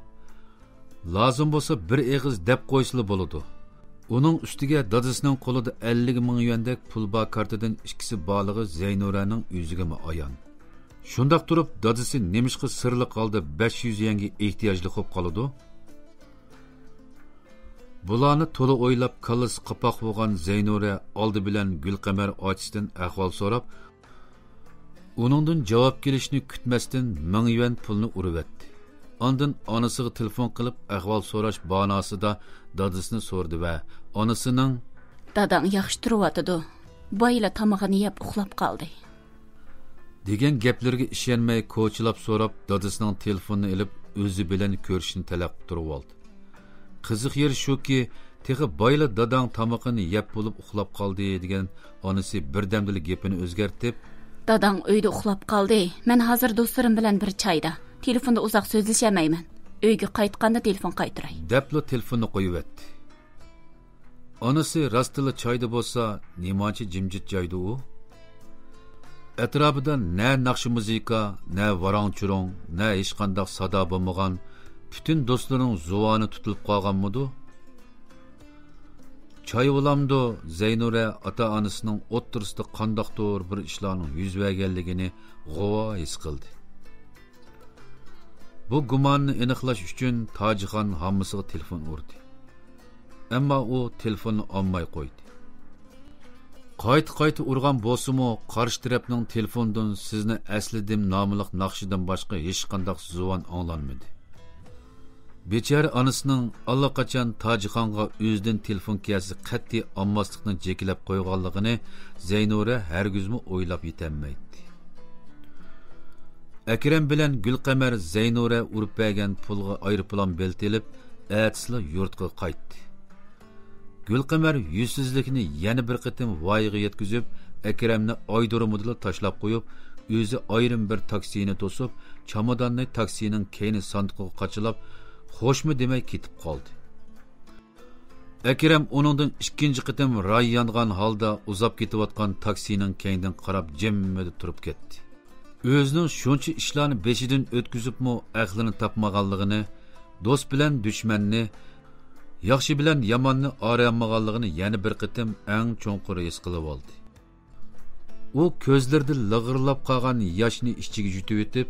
لازىم بولسا بىر ئېغىز دەپ قويسىلا بولىدۇ. ئۇنىڭ ئۈستىگە دادىسىنىڭ قولىدا ئەللىك مىڭ يۈەندەك پۇل بار كارتىدىن ئىككىسى بارلىقى زەينۇرەنىڭ ئۆزىگىمۇ ئايان. شۇنداق تۇرۇپ دادىسى نېمىشقا سىرلىق ھالدا بەش يۈز يۈەنگە ئېھتىياجلىق بولۇپ قالىدۇ؟ بۇلارنى تولا ئويلاپ كاللىسى قاپاق بولغان زەينۇرە ئالدى بىلەن گۈلقەمەر ئاچىسىدىن ئەھۋال سوراپ، ئۇنىڭدىن جاۋاب كېلىشىنى كۈتمەستىن مىڭ يۈەن پۇلنى ئۇرۇۋەتتى. ئاندىن ئانىسىغا تېلېفون قىلىپ ئەھۋال سوراش باھانىسىدا دادىسىنى سورىدى ۋە ئانىسىنىڭ «داداڭ ياخشى تۇرۇۋاتىدۇ. بايىلا تامىقىنى يەپ ئۇخلاپ قالدى» دېگەن گەپلىرىگە ئىشەنمەي كوچىلاپ سوراپ، دادىسىنىڭ تېلېفونىنى ئېلىپ ئۆزى بىلەن كۆرۈشۈشنى تەلەپ قىلىپ تۇرۇۋالدى. قىزىق يېرى شۇكى، تېخى بايىلا داداڭ تامىقىنى يەپ بولۇپ ئۇخلاپ قالدى دېگەن ئانىسى بىردەمدىلا گېپىنى ئۆزگەرتىپ، «داداڭ ئۆيدە ئۇخلاپ قالدى. مەن ھازىر دوستلىرىم بىلەن بىر چايدا. تېلېفوندا ئۇزاق سۆزلىشەلمەيمەن. ئۆيگە قايتقاندا تېلېفون قايتۇراي» دەپلا تېلېفوننى قويۇۋەتتى. ئانىسى راستلا چايدا بولسا، نېمانچە جىمجىت جايدۇ ئۇ؟ ئەتراپىدا نە ناخشا مۇزىكا، نە ۋاراڭ-چۇرۇڭ، نە ھېچقانداق سادا بولمىغان، پۈتۈن دوستلىرىنىڭ زۇۋانى تۇتۇلۇپ قالغانمىدۇ؟ چاي بولامدۇ، زەينۇرە ئاتا-ئانىسىنىڭ ئوتتۇرىسىدا قانداقتۇر بىر ئىشلارنىڭ يۈز بەرگەنلىكىنى غۇۋا ھېس قىلدى. بۇ گۇماننى ئېنىقلاش ئۈچۈن تاجىخان ھاممىسىغا تېلېفون ئۇردى. ئەمما ئۇ تېلېفوننى ئالماي قويدى. قايتا-قايتا ئۇرغان بولسىمۇ، قارشى تەرەپنىڭ تېلېفوندىن «سىزنى ئەسلىدىم» ناملىق ناخشىدىن باشقا ھېچقانداق زۇۋان ئاڭلانمىدى. بىچارە ئانىسىنىڭ ئاللىقاچان تاجىخانغا ئۆزىدىن تېلېفون كەلسە قەتئىي ئالماسلىقنى جېكىلەپ قويغانلىقىنى زەينۇرە ھەرگىزمۇ ئويلاپ يېتەلمەيتتى. ئەكرەم بىلەن گۈلقەمەر زەينۇرە ئۇرۇپ بەرگەن پۇلغا ئايروپىلان بېلىتى ئېلىپ، ئەتىسىلا يۇرتقا قايتتى. گۈلقەمەر يۈزسىزلىكىنى يەنە بىر قېتىم ۋايىغا يەتكۈزۈپ، ئەكرەمنى ئايرودرومىدىلا تاشلاپ قويۇپ، ئۆزى ئايرىم بىر تاكسىنى توسۇپ، چاماداننى تاكسىنىڭ كەينى ساندۇقىغا قاچىلاپ، خوشمۇ دېمەي كېتىپ قالدى. ئەكرەم ئۇنىڭدىن ئىككىنچى قېتىم راي يانغان ھالدا ئۇزاپ كېتىۋاتقان تاكسىنىڭ كەينىدىن قاراپ جىممىدە تۇرۇپ كەتتى. ئۆزىنىڭ شۇنچە ئىشلارنى بېشىدىن ئۆتكۈزۈپمۇ ئەقلىنى تاپمىغانلىقىنى، دوست بىلەن دۈشمەننى، ياخشى بىلەن ياماننى ئايرالمىغانلىقىنى يەنە بىر قېتىم ئەڭ چوڭقۇر ھېس قىلىۋالدى. ئۇ كۆزلىرىدىن لىغىرلاپ قالغان ياشنى ئىچىگە يۇتۇۋېتىپ،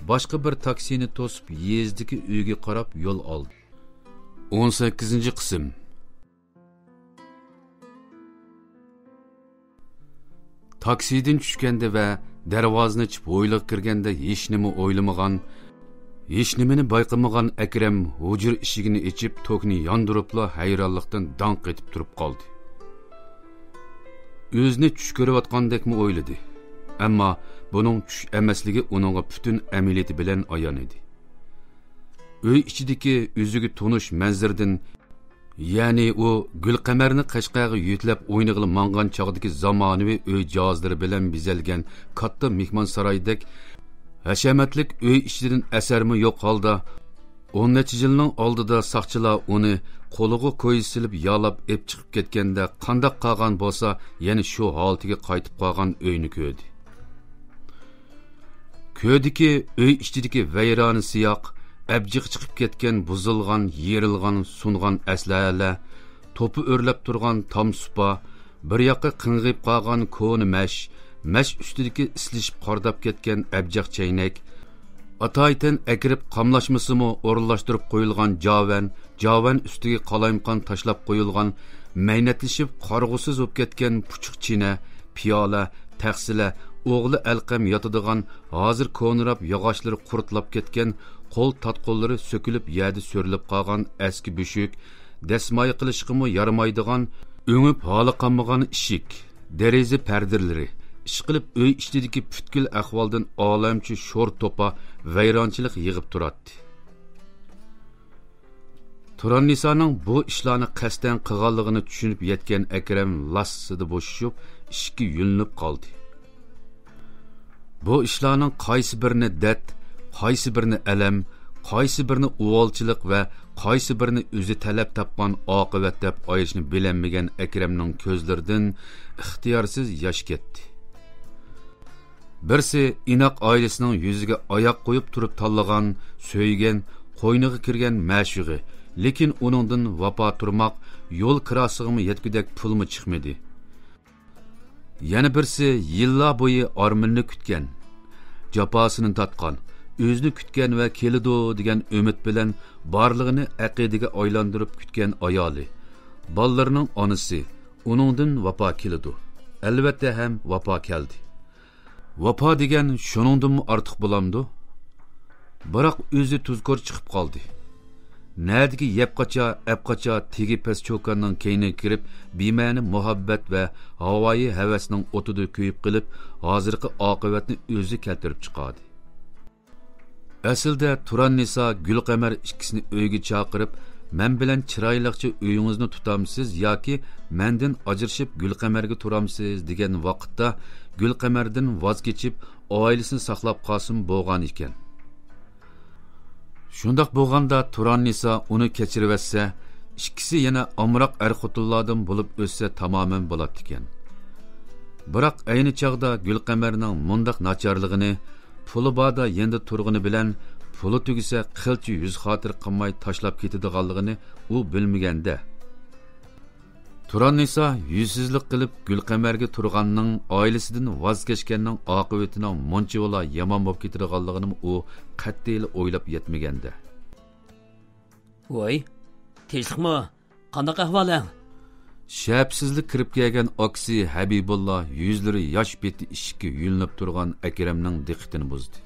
باشقا بىر تاكسىنى توسۇپ، يېزىدىكى ئۆيگە قاراپ يول ئالدى. ئون سەككىزىنچى قىسىم. تاكسىدىن چۈشكەندە ۋە دەرۋازىنى ئېچىپ ھويلىغا كىرگەندە ھېچنېمە ئويلىمىغان، ھېچنېمىنى بايقىمىغان ئەكرەم ھۇجرا ئىشىكىنى ئېچىپ، توكنى ياندۇرۇپلا ھەيرانلىقتىن داڭ قېتىپ تۇرۇپ قالدى. ئۆزىنى چۈش كۆرۈۋاتقاندەكمۇ ئويلىدى. ئەمما بۇنىڭ چۈش ئەمەسلىكى ئۇنىڭغا پۈتۈن ئەمەلىيىتى بىلەن ئايان ئىدى. ئۆي ئىچىدىكى ئۆزىگە تونۇش مەنزىرىدىن، يەنى ئۇ گۈلقەمەرنى قەشقەرگە يۆتىلەپ ئوينىغىلى ماڭغان چاغدىكى زامانىۋى ئۆي جاھازلىرى بىلەن بېزەلگەن كاتتا مېھمانسارايدەك ھەشەمەتلىك ئۆي ئىچىدىن ئەسەرمۇ يوق ھالدا، ئون نەچچە يىلنىڭ ئالدىدا ساقچىلار ئۇنى قولىغا كويزا سېلىپ يالاپ ئېپ چىقىپ كەتكەندە قانداق قالغان بولسا، يەنە شۇ ھالىتىگە قايتىپ قالغان ئۆينى كۆردى. كۆردىكى، ئۆي ئىچىدىكى ۋەيرانە سىياق، ئەبجىقى چىقىپ كەتكەن، بۇزۇلغان، يېرىلغان، سۇنغان ئەسلىھەلەر، توپا ئۆرلەپ تۇرغان تام سۇپا، بىر ياققا قىڭغىيىپ قالغان كونا مەش، مەش ئۈستىدىكى ئىسلىشىپ قارىداپ كەتكەن ئەبجەق چەينەك، ئاتايىتەن ئەكىرىپ قاملاشمىسىمۇ ئورۇنلاشتۇرۇپ قويۇلغان جاۋەن، جاۋەن ئۈستىگە قالايمىقان تاشلاپ قويۇلغان، مەينەتلىشىپ قارىغۇسىز بولۇپ كەتكەن پۇچۇق چىنە، پىيالە، تەخسىلەر، ئوغلى ئەلقەم ياتىدىغان، ھازىر كونىراپ ياغاچلىرى قۇرتلاپ كەتكەن، قول تاتقۇلىرى سۆكۈلۈپ يەردە سۆرىلىپ قالغان ئەسكى بۆشۈك، دەسمايە قىلىشقىمۇ يارىمايدىغان، ئۆڭۈپ ھالى قانمىغان ئىشىك، دېرىزە پەردىلىرى، ئىشقىلىپ ئۆي ئىچىدىكى پۈتكۈل ئەھۋالدىن ئالەمچە شور توپا، ۋەيرانچىلىق يېغىپ تۇراتتى. تۇراننىسانىڭ بۇ ئىشلارنى قەستەن قىلغانلىقىنى چۈشىنىپ يەتكەن ئەكرەم لاسسىدە بوشىشىپ، ئىشىككە يۆلىنىپ قالدى. بۇ ئىشلارنىڭ قايسى بىرىنى دەرد، قايسى بىرىنى ئەلەم، قايسى بىرىنى ئۇۋالچىلىق ۋە قايسى بىرىنى ئۆزى تەلەپ تاپقان ئاقىۋەت دەپ ئايرىشنى بىلەلمىگەن ئەكرەمنىڭ كۆزلىرىدىن ئىختىيارسىز ياش كەتتى. بىرسى ئىناق ئائىلىسىنىڭ يۈزىگە ئاياق قويۇپ تۇرۇپ تاللىغان، سۆيگەن، قوينىغا كىرگەن مەشۇقى، لېكىن ئۇنىڭدىن ۋاپا تۇرماق، يول كىراسىغىمۇ يەتكۈدەك پۇلمۇ چىقمىدى. يەنە بىرسى يىللار بويى ئارمىنىنى كۈتكەن، جاپاسىنى تارتقان، ئۆزىنى كۈتكەن ۋە كېلىدۇ دېگەن ئۈمىد بىلەن بارلىقىنى ئەقىدىگە ئايلاندۇرۇپ كۈتكەن ئايالى، بالىلىرىنىڭ ئانىسى، ئۇنىڭدىن ۋاپا كېلىدۇ. ئەلۋەتتە ھەم ۋاپا كەلدى. ۋاپا دېگەن شۇنىڭدىنمۇ ئارتۇق بولامدۇ؟ بىراق ئۆزى تۇزكور چىقىپ قالدى. نەدىكى يەپ قاچا، ئەپ قاچا تېگى پەس چوكاننىڭ كەينىگە كىرىپ، بىمەنە مۇھەببەت ۋە ھاۋايى ھەۋەسنىڭ ئوتىدا كۆيۈپ قېلىپ، ھازىرقى ئاقىۋەتنى ئۆزى كەلتۈرۈپ چىقاردى. ئەسلىدە تۇراننىسا گۈلقەمەر ئىككىسىنى ئۆيگە چاقىرىپ، مەن بىلەن چىرايلىقچە ئۆيىڭىزنى تۇتامسىز ياكى مەندىن ئاجرىشىپ گۈلقەمەرگە تۇرامسىز دېگەن ۋاقىتتا، گۈلقەمەردىن ۋاز كېچىپ، ئائىلىسىنى ساقلاپ قالسىمۇ بولغان ئىكەن. شۇنداق بولغاندا تۇراننىسا ئۇنى كەچۈرۈۋەتسە، ئىككىسى يەنە ئامراق ئەر-خوتۇنلاردىن بولۇپ ئۆتسە تامامەن بولاتتىكەن. بىراق ئەينى چاغدا گۈلقەمەرنىڭ مۇنداق ناچارلىقىنى، پۇلى باردا يېنىدا تۇرغىنى بىلەن، پۇلى تۈگىسە قىلچە يۈز خاتىرە قىلماي تاشلاپ كېتىدىغانلىقىنى ئۇ بىلمىگەندە، تۇراننىسا يۈزسىزلىك قىلىپ گۈلقەمەرگە تۇرغاننىڭ، ئائىلىسىدىن ۋاز كەچكەننىڭ ئاقىۋىتىنىڭ مۇنچىۋالا يامان بولۇپ كېتىدىغانلىقىنىمۇ ئۇ قەتئىيلا ئويلاپ يەتمىگەندە. ۋاي، تىنچلىقمۇ؟ قانداق ئەھۋالىڭ؟ شەپىسىزلا كىرىپ كەلگەن ئاكىسى ھەبىبۇللا يۈزلىرى ياش بېتى ئىشىككە يۆلىنىپ تۇرغان ئەكرەمنىڭ دىققىتىنى بۇزدى.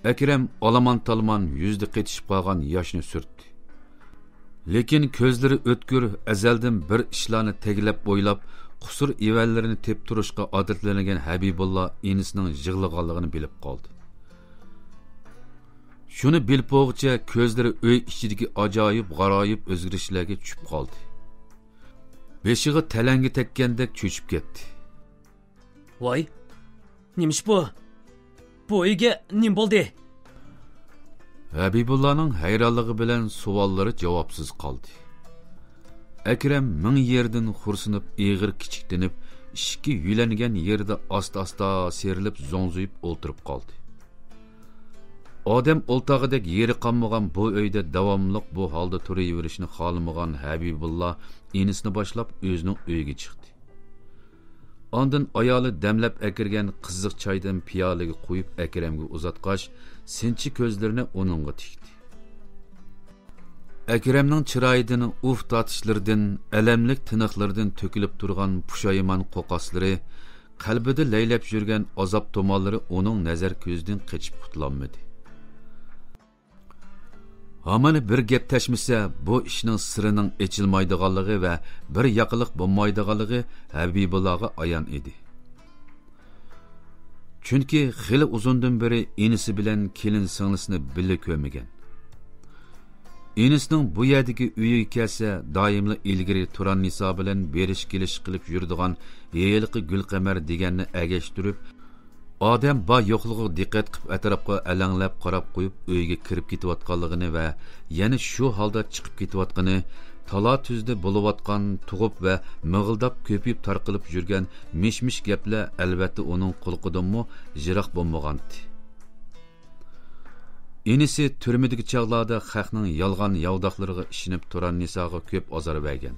ئەكرەم ئالىمان-تالىمان يۈزىدە قېتىشىپ قالغان ياشنى سۈرتتى. لېكىن كۆزلىرى ئۆتكۈر، ئەزەلدىن بىر ئىشلارنى تەگلەپ ئويلاپ، قۇسۇر-ئىۋەنلىرىنى تېپىپ تۇرۇشقا ئادەتلەنگەن ھەبىبۇللا ئىنىسىنىڭ يىغلىغانلىقىنى بىلىپ قالدى. شۇنى بىلىپ بولغۇچە كۆزلىرى ئۆي ئىچىدىكى ئاجايىپ-غارايىپ ئۆزگىرىشلەرگە چۈشۈپ قالدى. بېشىغا تەلەڭگە تەگكەندەك چۆچۈپ كەتتى. ۋاي، نېمە ئىش بۇ؟ بۇ ئۆيگە نېمە بولدى؟ ھەبىبۇللانىڭ ھەيرانلىقى بىلەن سوئاللىرى جاۋابسىز قالدى. ئەكرەم مىڭ يېرىدىن خورسىنىپ، ئېغىر كىچىكتىنىپ، ئىشىككە يۆلەنگەن يېرىدە ئاستا-ئاستا سىيرىلىپ، زوڭزىيىپ ئولتۇرۇپ قالدى. ئادەم ئولتاغىدەك يېرى قالمىغان بۇ ئۆيدە داۋاملىق بۇ ھالدا تۇرۇۋېرىشنى خالىمىغان ھەبىبۇللا ئىنىسىنى باشلاپ ئۆزىنىڭ ئۆيىگە چىقتى. ئاندىن ئايالى دەملەپ ئەكىرگەن قىزىق چايدىن پىيالىگە قۇيۇپ ئەكرەمگە ئۇزاتقاچ، سىنچى كۆزلىرىنى ئۇنىڭغا تىكتى. ئەكرەمنىڭ چىرايىدىن ئۇھ تارتىشلىرىدىن، ئەلەملىك تىنىقلىرىدىن تۆكۈلۈپ تۇرغان پۇشايمان قوقاسلىرى، قەلبىدە لەيلەپ يۈرگەن ئازاب تۇمانلىرى ئۇنىڭ نەزەر كۆزىدىن قېچىپ قۇتۇلالمىدى. ھامان بىر گەپ تەشمىسە، بۇ ئىشنىڭ سىرىنىڭ ئېچىلمايدىغانلىقى ۋە بىر ياقىلىق بولمايدىغانلىقى ھەبىبۇللاغا ئايان ئىدى. چۈنكى خېلى ئۇزۇندىن بېرى ئىنىسى بىلەن كېلىن سىڭلىسىنى بىللە كۆرمىگەن. ئىنىسىنىڭ بۇ يەردىكى ئۆيىگە كەلسە، دائىملا ئىلگىرى تۇراننىسا بىلەن بېرىش كېلىش قىلىپ يۈرىدىغان ھېلىقى گۈلقەمەر دېگەننى ئەگەشتۈرۈپ، ئادەم بار يوقلۇقىغا دىققەت قىلىپ ئەتراپقا ئەلەڭلەپ قاراپ قويۇپ، ئۆيگە كىرىپ كېتىۋاتقانلىقىنى ۋە يەنە شۇ ھالدا چىقىپ كېتىۋاتقىنى، تالا-تۈزدە بولۇۋاتقان تۇغۇپ ۋە مىغىلداپ كۆپىيىپ تارقىلىپ يۈرگەن مىش-مىش گەپلەر ئەلۋەتتە ئۇنىڭ قۇلىقىدىنمۇ يىراق بولمىغانتى. ئىنىسى تۈرمىدىكى چاغلاردا خەقنىڭ يالغان ياۋىداقلىرىغا ئىشىنىپ تۇراننىساغا كۆپ ئازار بەرگەن.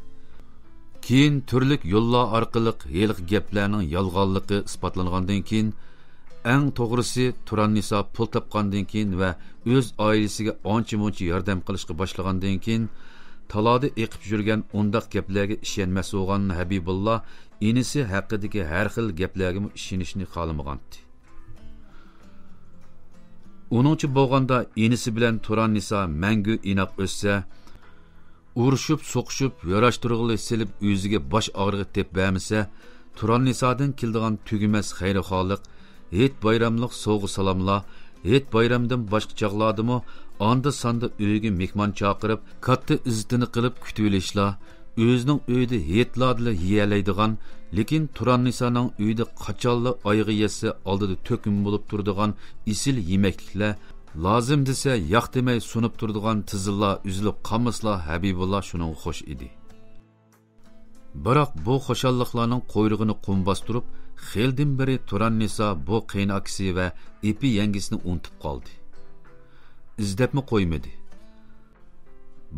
كېيىن تۈرلۈك يوللار ئارقىلىق ھېلىقى گەپلەرنىڭ يالغانلىقى ئىسپاتلانغاندىن كېيىن، ئەڭ توغرىسى تۇراننىسا پۇل تاپقاندىن كېيىن ۋە ئۆز ئائىلىسىگە ئانچە-مۇنچە ياردەم قىلىشقا باشلىغاندىن كېيىن، تالادا ئېقىپ يۈرگەن ئۇنداق گەپلەرگە ئىشەنمەس بولغان ھەبىبۇللا ئىنىسى ھەققىدىكى ھەر خىل گەپلەرگىمۇ ئىشىنىشنى خالىمىغانتى. ئۇنىڭچە بولغاندا، ئىنىسى بىلەن تۇراننىسا مەڭگۈ ئىناق ئۆتسە، ئۇرۇشۇپ، سوقۇشۇپ، ياراشتۇرغىلى سېلىپ، ئۆزىگە باش ئاغرىقى تېپىپ بەرمىسە، تۇراننىسادىن كېلىدىغان تۈگىمەس خەيرخاھلىق، ھېيت-بايراملىق سوۋغا-سالاملار، ھېيت-بايرامدىن باشقا چاغلاردىمۇ ئاندا-ساندا ئۆيىگە مېھمان چاقىرىپ، كاتتا ئىززىتىنى قىلىپ كۈتۈۋېلىشلار، ئۆزىنىڭ ئۆيىدە ھېيتلاردىلا يېيەلەيدىغان، لېكىن تۇراننىسانىڭ ئۆيىدە قاچانلا ئايىغى يەتسە ئالدىدا تۆكۈن بولۇپ تۇرىدىغان ئېسىل يېمەكلىكلەر، لازىم دېسە ياق دېمەي سۇنۇپ تۇرىدىغان تىزىلار ئۈزۈلۈپ قالمىسىلا، ھەبىبۇللا شۇنىڭغا خوش ئىدى. بىراق بۇ خۇشاللىقلارنىڭ قۇيرۇقىنى قۇم باستۇرۇپ، خېلىدىن بېرى تۇراننىسا بۇ قېيىنئاكىسى ۋە ئېپى يەڭگىسىنى ئۇنتۇپ قالدى. ئىزدەپمۇ قويمىدى.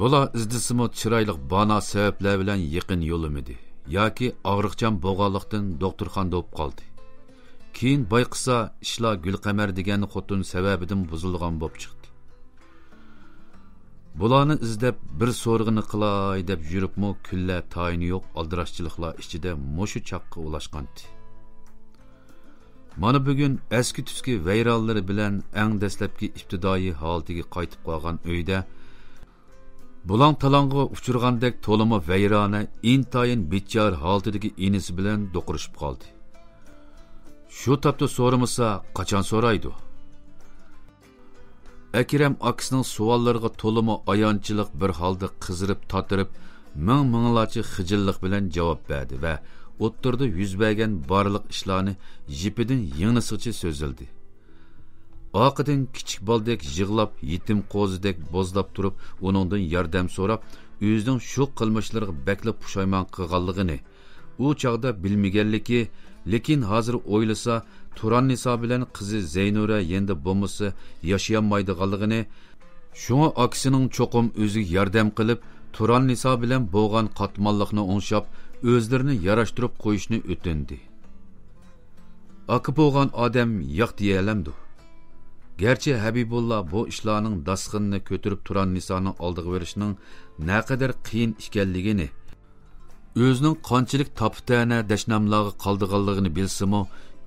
بۇلار ئىزدىسىمۇ، چىرايلىق بانا سەۋەبلەر بىلەن يېقىن يوللىمىدى ياكى ئاغرىقچان بولغانلىقتىن دوختۇرخانىدا بولۇپ قالدى. كېيىن بايقىسا، ئىشلار گۈلقەمەر دېگەن خوتۇن سەۋەبىدىن بۇزۇلغان بولۇپ چىقتى. بۇلارنى ئىزدەپ، بىر سورىغىنى قىلاي دەپ يۈرۈپمۇ، كۈنلەر تايىنى يوق ئالدىراشچىلىقلار ئىچىدە مۇشۇ چاغقا ئۇلاشقانتى. مانا بۈگۈن ئەسكى-تۈسكى ۋەيرانلىرى بىلەن ئەڭ دەسلەپكى ئىپتىدائىي ھالىتىگە قايتىپ قالغان ئۆيدە بۇلاڭ-تالاڭغا ئۇچرىغاندەك تولىمۇ ۋەيرانە، ئىنتايىن بىچارە ھالىتىدىكى ئىنىسى بىلەن دوقۇرۇشۇپ قالدى. شۇ تاپتا سورىمىسا، قاچان سورايدۇ؟ ئەكرەم ئاكىسىنىڭ سوئاللىرىغا تولىمۇ ئايانچلىق بىر ھالدا قىزىرىپ تاتىرىپ، مىڭ-مىڭلارچە خىجىللىق بىلەن جاۋاب بەردى ۋە ئوتتۇرىدا يۈز بەرگەن بارلىق ئىشلارنى يىپىدىن يىڭنىسىغىچە سۆزلىدى. ئارقىدىن كىچىك بالىدەك يىغلاپ، يېتىم قوزىدەك بوزلاپ تۇرۇپ، ئۇنىڭدىن ياردەم سوراپ، ئۆزىنىڭ شۇ قىلمىشلىرىغا بەكلا پۇشايمان قىلغانلىقىنى، ئۇ چاغدا بىلمىگەنلىكى، لېكىن ھازىر ئويلىسا، تۇراننىسا بىلەن قىزى زەينۇرە يېنىدا بولمىسا ياشىيالمايدىغانلىقىنى، شۇڭا ئاكىسىنىڭ چوقۇم ئۆزىگە ياردەم قىلىپ، تۇراننىسا بىلەن بولغان قاتماللىقنى ئوڭشاپ، ئۆزلىرىنى ياراشتۇرۇپ قويۇشنى ئۆتۈندى. ئاكا بولغان ئادەم ياق دېيەلەمدۇ؟ گەرچە ھەبىبۇللا بۇ ئىشلارنىڭ داستىخىنىنى كۆتۈرۈپ تۇراننىسانىڭ ئالدىغا بېرىشنىڭ نەقەدەر قىيىن ئىكەنلىكىنى، ئۆزىنىڭ قانچىلىك تاپا-تەنە دەشناملارغا قالىدىغانلىقىنى بىلسىمۇ،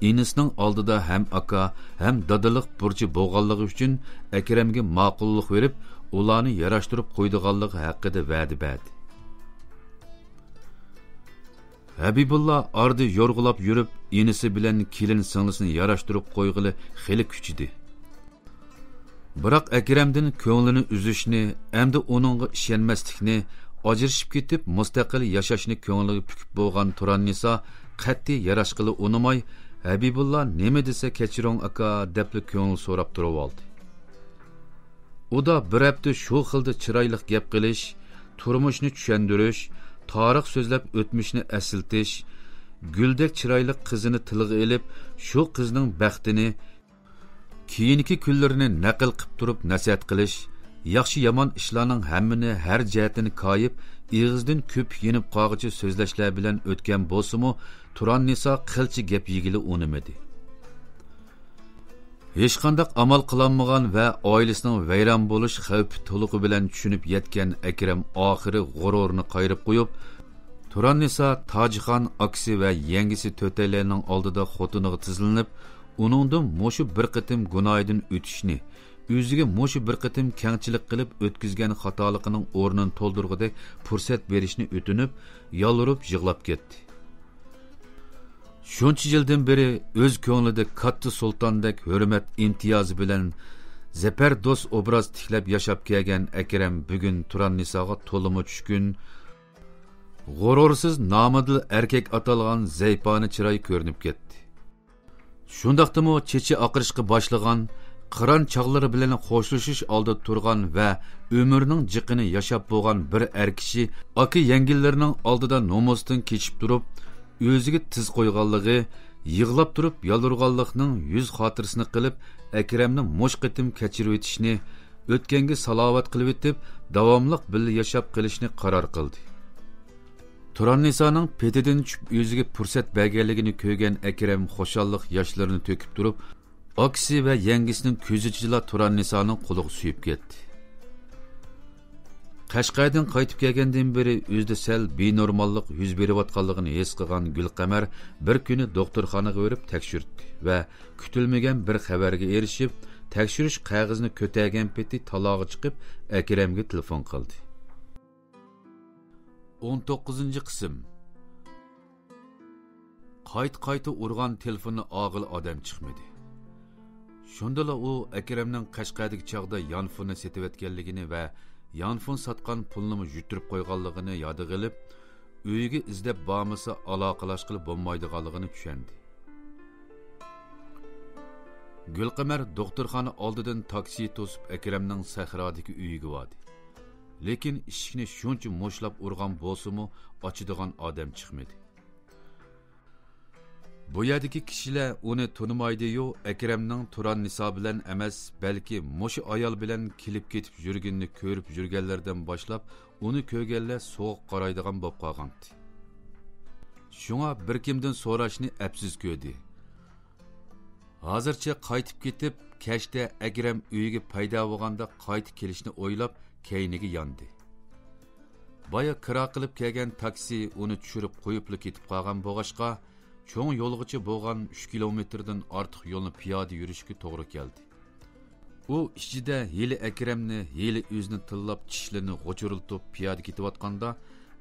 ئىنىسىنىڭ ئالدىدا ھەم ئاكا، ھەم دادىلىق بۇرچى بولغانلىقى ئۈچۈن ئەكرەمگە ماقۇللۇق بېرىپ، ئۇلارنى ياراشتۇرۇپ قويىدىغانلىقى ھەققىدە ۋەدە بەردى. ھەبىبۇللا ئارىدا يورغىلاپ يۈرۈپ، ئىنىسى بىلەن كېلىن سىڭلىسىنى ياراشتۇرۇپ قويغىلى خېلى كۈچىدى. بىراق ئەكرەمدىن كۆڭلىنى ئۈزۈشنى، ئەمدى ئۇنىڭغا ئىشەنمەسلىكنى، ئاجرىشىپ كېتىپ مۇستەقىل ياشاشنى كۆڭلىگە پۈكۈپ بولغان تۇراننىسا قەتئىي ياراشقىلى ئۇنىماي، ھەبىبۇللا نېمە دېسە كەچۈرۈڭ ئاكا دەپلا كۆڭۈل سوراپ تۇرۇۋالدى. ئۇدا بىر ھەپتە شۇ خىلدا چىرايلىق گەپ قىلىش، تۇرمۇشنى چۈشەندۈرۈش، تارىخ سۆزلەپ ئۆتمۈشنى ئەسلىتىش، گۈلدەك چىرايلىق قىزىنى تىلغا ئېلىپ، شۇ قىزنىڭ بەختىنى، كېيىنكى كۈنلىرىنى نەقىل قىپ تۇرۇپ نەسىھەت قىلىش، ياخشى-يامان ئىشلارنىڭ ھەممىنى ھەر جەھەتتىن كايىپ، ئېغىزدىن كۆپۈك يېنىپ قالغۇچە سۆزلەشلەر بىلەن ئۆتكەن بولسىمۇ، تۇراننىسا قىلچە گەپ يېگىلى ئۇنىمىدى. ھېچقانداق ئامال قىلالمىغان ۋە ئائىلىسىنىڭ ۋەيران بولۇش خەۋپى تولۇقى بىلەن چۈشىنىپ يەتكەن ئەكرەم ئاخىرى غۇرۇرىنى قايرىپ قويۇپ، تۇراننىسا تاجخان ئاكىسى ۋە يەڭگىسى تۆتەيلەننىڭ ئالدىدا خوتۇنىغا تىزلىنىپ، ئۇنىڭدىن مۇشۇ بىر قېتىم گۇناھىدىن ئۆتۈشنى، ئۆزىگە مۇشۇ بىر قېتىم كەڭچىلىك قىلىپ ئۆتكۈزگەن خاتالىقىنىڭ ئورنىنى تولدۇرغۇدەك پۇرسەت بېرىشنى ئۆتۈنۈپ، يالۋۇرۇپ يىغلاپ كەتتى. شۇنچە يىلدىن بېرى ئۆز كۆڭلىدە كاتتا سۇلتاندەك ھۆرمەت ئىمتىيازى بىلەن زەپەردوست ئوبراز تىكلەپ ياشاپ كەلگەن ئەكرەم بۈگۈن تۇراننىساغا تولىمۇ چۈشكۈن، غۇرۇرسىز نامىدىل ئەركەك ئاتالغان زەيپانە چىراي كۆرۈنۈپ كەتتى. شۇنداقتىمۇ چېچى ئاقىرىشقا باشلىغان، قىران چاغلىرى بىلەن خوشلىشىش ئالدىدا تۇرغان ۋە ئۆمرىنىڭ جىقىنى ياشاپ بولغان بىر ئەر كىشى ئاكا يەڭگىلىرىنىڭ ئالدىدا نومۇستىن كېچىپ تۇرۇپ، ئۆزىگە تىز قويغانلىقى، يىغلاپ تۇرۇپ يالۋۇرغانلىقنىڭ يۈز خاتىرىسىنى قىلىپ، ئەكرەمنى مۇشۇ قېتىم كەچۈرۈۋېتىشنى، ئۆتكەنگە سالاۋات قىلىۋېتىپ، داۋاملىق بىللە ياشاپ قېلىشنى قارار قىلدى. تۇراننىسانىڭ پېتىدىن چۈشۈپ ئۆزىگە پۇرسەت بەرگەنلىكىنى كۆرگەن ئەكرەم خۇشاللىق ياشلىرىنى تۆكۈپ تۇرۇپ، ئاكىسى ۋە يەڭگىسىنىڭ كۆز ئىچىدىلا تۇراننىسانىڭ قولىغا سۆيۈپ كەتتى. قەشقەردىن قايتىپ كەلگەندىن بېرى ئۆزىدە سەل بىنورماللىق يۈز بېرىۋاتقانلىقىنى ھېس قىلغان گۈلقەمەر بىر كۈنى دوختۇرخانىغا بېرىپ تەكشۈرتتى ۋە كۈتۈلمىگەن بىر خەۋەرگە ئېرىشىپ، تەكشۈرۈش قەغىزىنى كۆتەرگەن پېتى تالاغا چىقىپ، ئەكرەمگە تېلېفون قىلدى. ئون توققۇزىنچى قىسىم. قايتا-قايتا ئۇرغان تېلېفوننى ئاغىلى ئادەم چىقمىدى. شۇندىلا ئۇ ئەكرەمنىڭ قەشقەردىكى چاغدا يانفوننى سېتىۋەتكەنلىكىنى ۋە يانفون ساتقان پۇلنىمۇ يۈتتۈرۈپ قويغانلىقىنى يادىغا ئېلىپ، ئۆيىگە ئىزدەپ بارمىسا ئالاقىلەشكىلى بولمايدىغانلىقىنى چۈشەندى. گۈلقەمەر دوختۇرخانا ئالدىدىن تاكسى توسۇپ ئەكرەمنىڭ سەھرادىكى ئۆيىگە باردى. لېكىن ئىشىكنى شۇنچە مۇشتلاپ ئۇرغان بولسىمۇ، ئاچىدىغان ئادەم چىقمىدى. بۇ يەردىكى كىشىلەر ئۇنى تونۇمايدىيۇ، ئەكرەمنىڭ تۇراننىسا بىلەن ئەمەس، بەلكى مۇشۇ ئايال بىلەن كېلىپ-كېتىپ يۈرگىنىنى كۆرۈپ يۈرگەنلەردىن باشلاپ، ئۇنى كۆرگەنلەر سوغۇق قارايدىغان بولۇپ قالغانتى. شۇڭا بىر كىمدىن سوراشنى ئەپسىز كۆردى. ھازىرچە قايتىپ كېتىپ، كەچتە ئەكرەم ئۆيىگە پەيدا بولغاندا قايتا كېلىشنى ئويلاپ، كەينىگە ياندى. بايا كىرا قىلىپ كەلگەن تاكسى ئۇنى چۈشۈرۈپ قويۇپلا كېتىپ قالغان بولغاچقا، چوڭ يولغىچە بولغان ئۈچ كىلومېتىردىن ئارتۇق يولنى پىيادە يۈرۈشكە توغرا كەلدى. ئۇ ئىچىدە ھېلى ئەكرەمنى، ھېلى ئۆزىنى تىللاپ، چىشلىرىنى غۇچۇرلىتىپ پىيادە كېتىۋاتقاندا،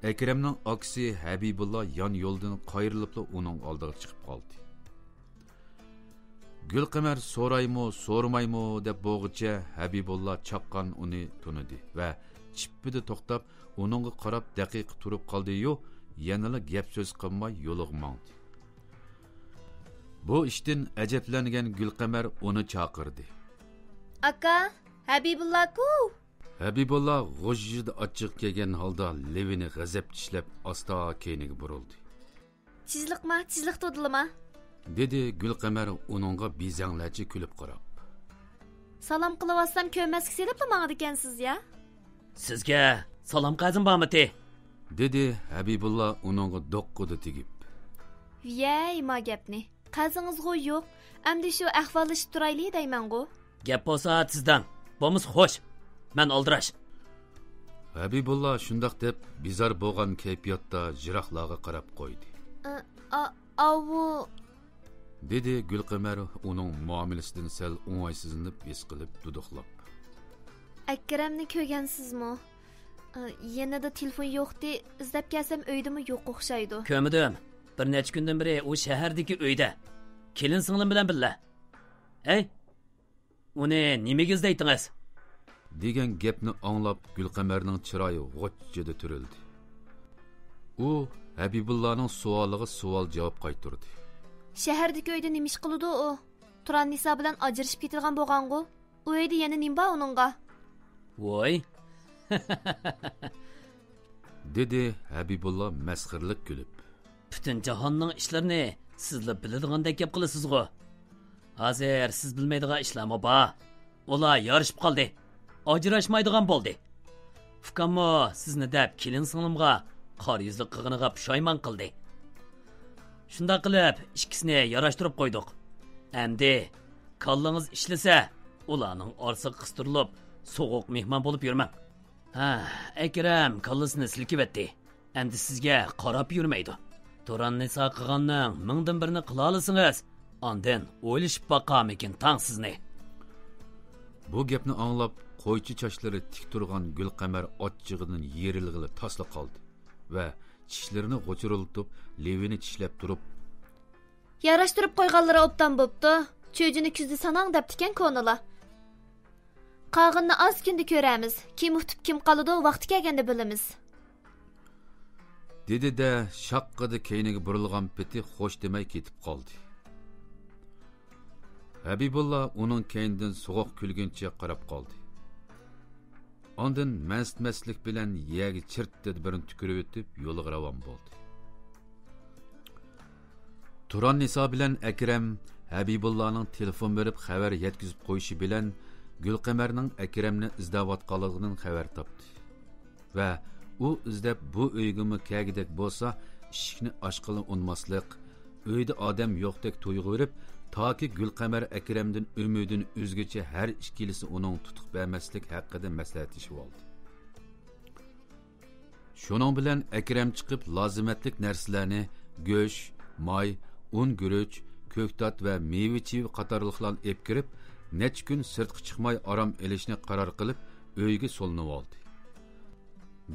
ئەكرەمنىڭ ئاكىسى ھەبىبۇللا يان يولدىن قايرىلىپلا ئۇنىڭ ئالدىغا چىقىپ قالدى. گۈلقەمەر سورايمۇ، سورىمايمۇ دەپ بولغۇچە، ھەبىبۇللا چاققان ئۇنى تونۇدى ۋە چىپپىدە توختاپ، ئۇنىڭغا قاراپ دەقىقە تۇرۇپ قالدى-يۇ، يەنىلا گەپ-سۆز قىلماي يولىغا ماڭدى. بۇ ئىشتىن ئەجەبلەنگەن گۈلقەمەر ئۇنى چاقىردى. ئاكا، ھەبىبۇللاكۇ؟ ھەبىبۇللا غۇژژىدە ئاچچىقى كەلگەن ھالدا لېۋىنى غەزەپ چىشلەپ، ئاستا كەينىگە بۇرۇلدى. تېزلىقما، تېزلىق تۇدۇلىما؟ دېدى گۈلقەمەر ئۇنىڭغا بېزەڭلەرچە كۈلۈپ قاراپ. سالام قىلىۋاتسام كۆرمەسكە سېلىپلا ماڭىدىكەنسىز يا؟ سىزگە سالام قەرزىم بارمىتى؟ دېدى ھەبىبۇللا ئۇنىڭغا دوققىدە تېگىپ. ۋىيەي، ما گەپنى. قەرزىڭىزغۇ يوق. ئەمدى شۇ ئەھۋاللىشىپ تۇرايلى دەيمەنغۇ. گەپ بولسا تېز دەڭ، بولمىسا خوش. مەن ئالدىراش. ھەبىبۇللا شۇنداق دەپ، بىزار بولغان كەيپىياتتا يىراقلارغا قاراپ قويدى. ئا، ئا، ئاۋۇ. دېدى گۈلقەمەر ئۇنىڭ مۇئامىلىسىدىن سەل ئوڭايسىزلىنىپ ھېس قىلىپ دۇدۇقلاپ. ئەكرەمنى كۆرگەنسىزمۇ؟ ئا، يېنىدا تېلېفون يوقتى، ئىزدەپ كەلسەم ئۆيدىمۇ يوق ئوخشايدۇ. كۆرمىدىم. بىر نەچچە كۈندىن بېرى ئۇ شەھەردىكى ئۆيدە. كېلىن سىڭلىم بىلەن بىللە. ھەي، ئۇنى نېمىگە ئىزدەيتتىڭىز؟ دېگەن گەپنى ئاڭلاپ، گۈلقەمەرنىڭ چىرايى غۇچچىدە تۈرۈلدى. ئۇ ھەبىبۇللانىڭ سوئالىغا سوئال جاۋاب قايتۇردى. شەھەردىكى ئۆيدە نېمە ئىش قىلىدۇ ئۇ؟ تۇراننىسا بىلەن ئاجرىشىپ كېتىدىغان بولغانغۇ؟ ئۇ ئۆيدە يەنە نېمە بار ئۇنىڭغا؟ ۋوي! دېدى ھەبىبۇللا مەسخىرىلىك كۈلۈپ. پۈتۈن جاھاننىڭ ئىشلىرىنى سىزلا بىلىدىغاندەك گەپ قىلىسىزغۇ؟ ھازىر سىز بىلمەيدىغان ئىشلارمۇ بار. ئۇلار يارىشىپ قالدى. ئاجراشمايدىغان بولدى. ئۇكاممۇ سىزنى دەپ كېلىن سىڭلىمغا قارا يۈزلۈك قىلغىنىغا پۇشايمان قىلدى. شۇنداق قىلىپ، ئىككىسىنى ياراشتۇرۇپ قويدۇق. ئەمدى كاللىڭىز ئىشلىسە، ئۇلارنىڭ ئارىسىغا قىستۇرۇلۇپ، سوغۇق مېھمان بولۇپ يۈرمەڭ. ھە، ئەكرەم كاللىسىنى سىلكىۋەتتى. ئەمدى سىزگە قاراپ يۈرمەيدۇ. تۇراننىسا قىلغاننىڭ مىڭدىن بىرىنى قىلالىسىڭىز، ئاندىن ئويلىشىپ باقارمىكىن تاڭ سىزنى. بۇ گەپنى ئاڭلاپ، قويچە چاچلىرى تىك تۇرغان گۈلقەمەر ئاچچىقىدىن يېرىلغىلى تاسلا قالدى ۋە چىشلىرىنى غۇچۇرۇلدىتىپ، لېۋىنى چىشلەپ تۇرۇپ، ياراشتۇرۇپ قويغانلىرى ئوبدان بوپتۇ. چۈجىنى كۈزدە ساناڭ دەپتىكەن كونىلار. قالغىنىنى ئاز كۈندە كۆرەرمىز. كىم ئۇتۇپ كىم قالىدۇ، ۋاقتى كەلگەندە بىلىمىز. دېدى-دە، شاققىدە كەينىگە بۇرۇلغان پېتى خوش دېمەي كېتىپ قالدى. ھەبىبۇللا ئۇنىڭ كەينىدىن سوغۇق كۈلگىنىچە قاراپ قالدى. ئاندىن مەنسىتمەسلىك بىلەن يەرگە چىرتتىدە بىرنى تۈكۈرۈۋېتىپ، يولىغا راۋان بولدى. تۇراننىسا بىلەن ئەكرەم ھەبىبۇللانىڭ تېلېفون بېرىپ خەۋەر يەتكۈزۈپ قويۇشى بىلەن، گۈلقەمەرنىڭ ئەكرەمنى ئىزدەۋاتقانلىقىدىن خەۋەر تاپتى ۋە ئۇ ئىزدەپ بۇ ئۆيگىمۇ كەلگۈدەك بولسا، ئىشىكنى ئاچقىلى ئۇنىماسلىق، ئۆيدە ئادەم يوقتەك تۇيغۇ بېرىپ، تاكى گۈلقەمەر ئەكرەمدىن ئۈمىدىنى ئۈزگۈچە ھەر ئىككىلىسى ئۇنىڭغا تۇتۇق بەرمەسلىك ھەققىدە مەسلىھەتلىشىۋالدى. شۇنىڭ بىلەن ئەكرەم چىقىپ، لازىمەتلىك نەرسىلەرنى، گۆش، ماي، ئۇن، گۈرۈچ، كۆكتات ۋە مېۋە-چېۋە قاتارلىقلارنى ئېلىپ كىرىپ، نەچچە كۈن سىرتقا چىقماي ئارام ئېلىشنى قارار قىلىپ، ئۆيگە سولىنىۋالدى.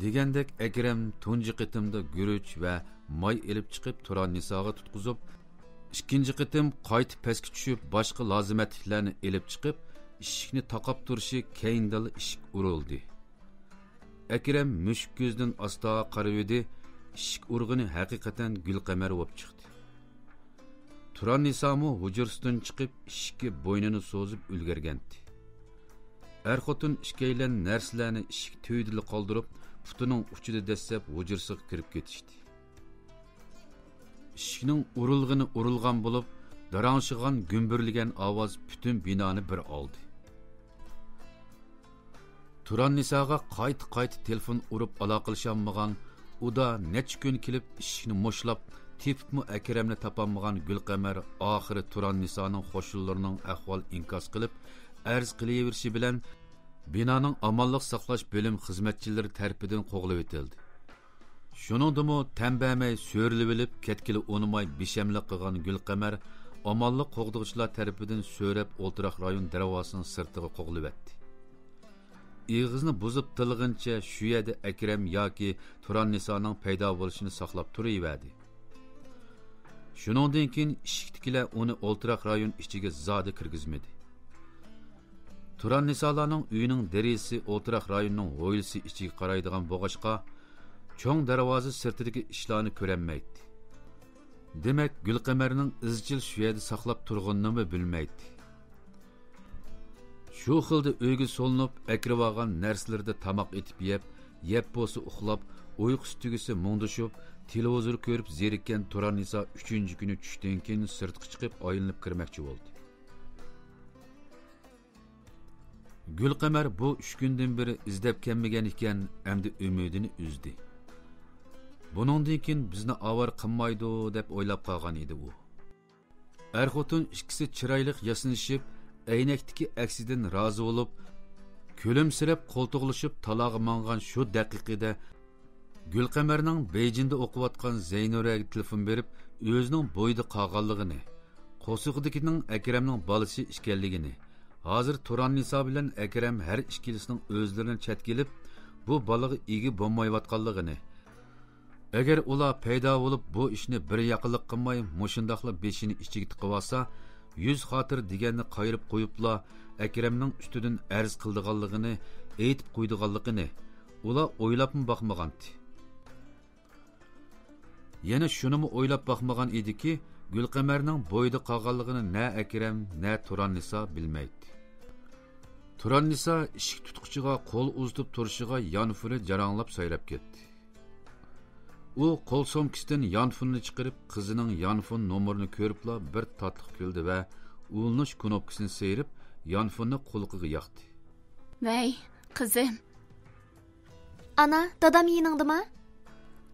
دېگەندەك، ئەكرەم تۇنجى قېتىمدا گۈرۈچ ۋە ماي ئېلىپ چىقىپ، تۇراننىساغا تۇتقۇزۇپ، ئىككىنچى قېتىم قايتا پەسكە چۈشۈپ، باشقا لازىمەتلىكلەرنى ئېلىپ چىقىپ، ئىشىكنى تاقاپ تۇرۇشى كەينىدىنلا ئىشىك ئۇرۇلدى. ئەكرەم مۈشۈك كۆزىدىن ئاستا قارىۋىدى، ئىشىك ئۇرغىنى ھەقىقەتەن گۈلقەمەر بولۇپ چىقتى. تۇراننىسامۇ ھۇجرىسىدىن چىقىپ، ئىشىككە بوينىنى سوزۇپ ئۈلگۈرگەنتى. ئەر-خوتۇن ئىككىيلەن نەرسىلەرنى ئىشىك تۈۋىدىلا قالدۇرۇپ، پۇتىنىڭ ئۇچىدا دەسسەپ ھۇجرىسىغا كىرىپ كېتىشتى. ئىشىكنىڭ ئۇرۇلغىنى ئۇرۇلغان بولۇپ، داراڭشىغان، گۈمبۈرلىگەن ئاۋاز پۈتۈن بىنانى بىر ئالدى. تۇراننىساغا قايتا-قايتا تېلېفون ئۇرۇپ ئالاقىلىشالمىغان، ئۇدا نەچچە كۈن كېلىپ ئىشىكنى مۇشتلاپ، تېپىپمۇ ئەكرەمنى تاپالمىغان گۈلقەمەر ئاخىرى تۇراننىسانىڭ قوشۇنلىرىنىڭ ئەھۋال ئىنكاس قىلىپ، ئەرز قىلىۋېرىشى بىلەن، بىنانىڭ ئامانلىق ساقلاش بۆلۈم خىزمەتچىلىرى تەرىپىدىن قوغلىۋېتىلدى. شۇنىڭدىمۇ تەن بەرمەي سۆرىلىۋېلىپ كەتكىلى ئۇنىماي بىشەملىك قىلغان گۈلقەمەر ئامانلىق قوغدىغۇچىلار تەرىپىدىن سۆرەپ ئولتۇراق رايون دەرۋازىسىنىڭ سىرتىغا قوغلىۋەتتى. ئېغىزنى بۇزۇپ تىللىغىنىچە شۇ يەردە ئەكرەم ياكى تۇراننىسانىڭ پەيدا بولۇشىنى ساقلاپ تۇرۇۋەردى. شۇنىڭدىن كېيىن ئىشىكتىكىلەر ئۇنى ئولتۇراق رايون ئىچىگە زادى كىرگۈزمىدى. تۇراننىسالارنىڭ ئۆيىنىڭ دېرىزىسى ئولتۇراق رايوننىڭ ھويلىسى ئىچىگە قارايدىغان بولغاچقا، چوڭ دەرۋازا سىرتىدىكى ئىشلارنى كۆرەلمەيتتى. دېمەك، گۈلقەمەرنىڭ ئىزچىل شۇ يەردە ساقلاپ تۇرغىنىنىمۇ بىلمەيتتى. شۇ خىلدا ئۆيگە سولىنىپ، ئەكىرىۋالغان نەرسىلىرىدە تاماق ئېتىپ يەپ، يەپ بولسا ئۇخلاپ، ئۇيقۇسى تۈگىسە مۇڭدىشىپ، تېلېۋىزور كۆرۈپ زېرىككەن تۇراننىسا ئۈچىنچى كۈنى چۈشتىن كېيىن سىرتقا چىقىپ ئايلىنىپ كىرمەكچى بولدى. گۈلقەمەر بۇ ئۈچ كۈندىن بېرى ئىزدەپ كەلمىگەن ئىكەن، ئەمدى ئۈمىدىنى ئۈزدى. بۇنىڭدىن كېيىن بىزنى ئاۋارە قىلمايدۇ، دەپ ئويلاپ قالغان ئىدى ئۇ. ئەر-خوتۇن ئىككىسى چىرايلىق ياسىنىشىپ، ئەينەكتىكى ئەكسىدىن رازى بولۇپ، كۈلۈمسىرەپ قولتۇقلىشىپ تالاغا ماڭغان شۇ دەقىقىدە، گۈلقەمەرنىڭ بېيجىڭدا ئوقۇۋاتقان زەينۇرەگە تېلېفون بېرىپ، ئۆزىنىڭ بويىدا قالغانلىقىنى، قورسىقىدىكىنىڭ ئەكرەمنىڭ بالىسى ئىكەنلىكىنى، ھازىر تۇراننىسا بىلەن ئەكرەم ھەر ئىككىلىسىنىڭ ئۆزلىرىنى چەتكە ئېلىپ، بۇ بالىغا ئىگە بولمايۋاتقانلىقىنى، ئەگەر ئۇلار پەيدا بولۇپ، بۇ ئىشنى بىر ياقىلىق قىلماي، مۇشۇنداقلا بېشىنى ئىچىگە تىقىۋالسا، يۈز خاتىرە دېگەننى قايرىپ قويۇپلا، ئەكرەمنىڭ ئۈستىدىن ئەرز قىلىدىغانلىقىنى، ئېيتىپ قويىدىغانلىقىنى ئۇلار ئويلاپمۇ باقمىغانتى. يەنە شۇنىمۇ ئويلاپ باقمىغان ئىدىكى، گۈلقەمەرنىڭ بويىدا قالغانلىقىنى نە ئەكرەم، نە تۇراننىسا بىلمەيتتى. تۇراننىسا ئىشىك تۇتقۇچىغا قول ئۇزىتىپ تۇرۇشىغا يانفونى جاراڭلاپ سايراپ كەتتى. ئۇ قول سومكىسىدىن يانفوننى چىقىرىپ، قىزىنىڭ يانفون نومۇرىنى كۆرۈپلا بىر تاتلىق كۈلدى ۋە ئۇلىنىش كۇنۇپكىسىنى سىيرىپ، يانفوننى قۇلىقىغا ياقتى. ۋەي، قىزىم. ئانا، دادام يېنىڭدىما؟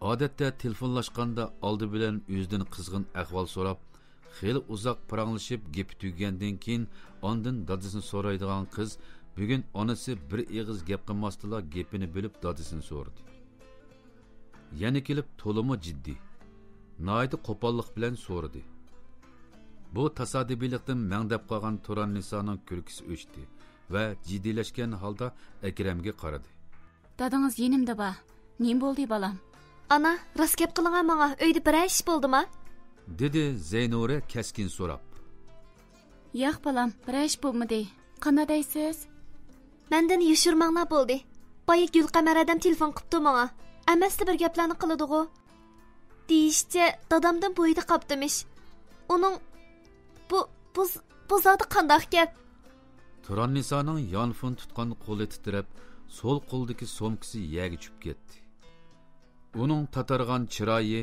ئادەتتە تېلېفونلاشقاندا ئالدى بىلەن ئۆزىدىن قىزغىن ئەھۋال سوراپ، خېلى ئۇزاق پاراڭلىشىپ، گېپى تۈگىگەندىن كېيىن، ئاندىن دادىسىنى سورايدىغان قىز بۈگۈن ئانىسى بىر ئېغىز گەپ قىلماستىلا، گېپىنى بۆلۈپ دادىسىنى سورىدى. يەنە كېلىپ تولىمۇ جىددىي، ناھايىتى قوپاللىق بىلەن سورىدى. بۇ تاسادىپىيلىقتىن مەڭدەپ قالغان تۇراننىسانىڭ كۈلكىسى ئۆچتى ۋە جىددىيلەشكەن ھالدا ئەكرەمگە قارىدى. دادىڭىز يېنىمدا بار. نېمە بولدى، بالام؟ ئانا، راست گەپ قىلىڭا ماڭا، ئۆيدە بىرەر ئىش بولدىما؟ دېدى زەينۇرە كەسكىن سوراپ. ياق، بالام، بىرەر ئىش بولمىدى. قانداق دەيسىز؟ مەندىن يوشۇرماڭلار بولدى. بايا گۈلقەمەر ئادەم تېلېفون قىپتۇ ماڭا. ئەمەستە بىر گەپلەرنى قىلىدىغۇ. دېيىشىچە، دادامدىن بويىدا قاپتىمىش. ئۇنىڭ بۇ، بۇ، بۇ زادى قانداق گەپ؟ تۇراننىسانىڭ يانفون تۇتقان قولى تىترەپ، سول قولىدىكى سومكىسى يەرگە چۈشۈپ كەتتى. ئۇنىڭ تاتارغان چىرايى،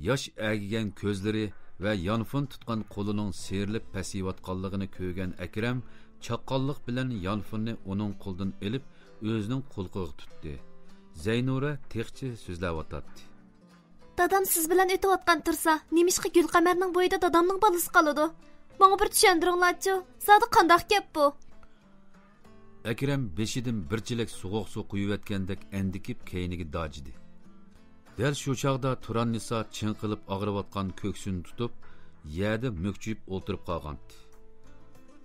ياش ئەگىگەن كۆزلىرى ۋە يانفون تۇتقان قولىنىڭ سىيرىلىپ پەسىيىۋاتقانلىقىنى كۆرگەن ئەكرەم چاققانلىق بىلەن يانفوننى ئۇنىڭ قولىدىن ئېلىپ، ئۆزىنىڭ قۇلىقىغا تۇتتى. زەينۇرە تېخىچە سۆزلەۋاتاتتى. دادام سىز بىلەن ئۆتۈۋاتقان تۇرسا، نېمىشقا گۈلقەمەرنىڭ بويىدا دادامنىڭ بالىسى قالىدۇ؟ ماڭا بىر چۈشەندۈرۈڭلارچۇ، زادى قانداق گەپ بۇ؟ ئەكرەم بېشىدىن بىر چېلەك سوغۇق سۇ قۇيۇۋەتكەندەك ئەندىكىپ كەينىگە داجىدى. دەل شۇ چاغدا تۇراننىسا چىڭقىلىپ ئاغرىۋاتقان كۆكسىنى تۇتۇپ، يەردە مۈكچىيىپ ئولتۇرۇپ قالغانتى.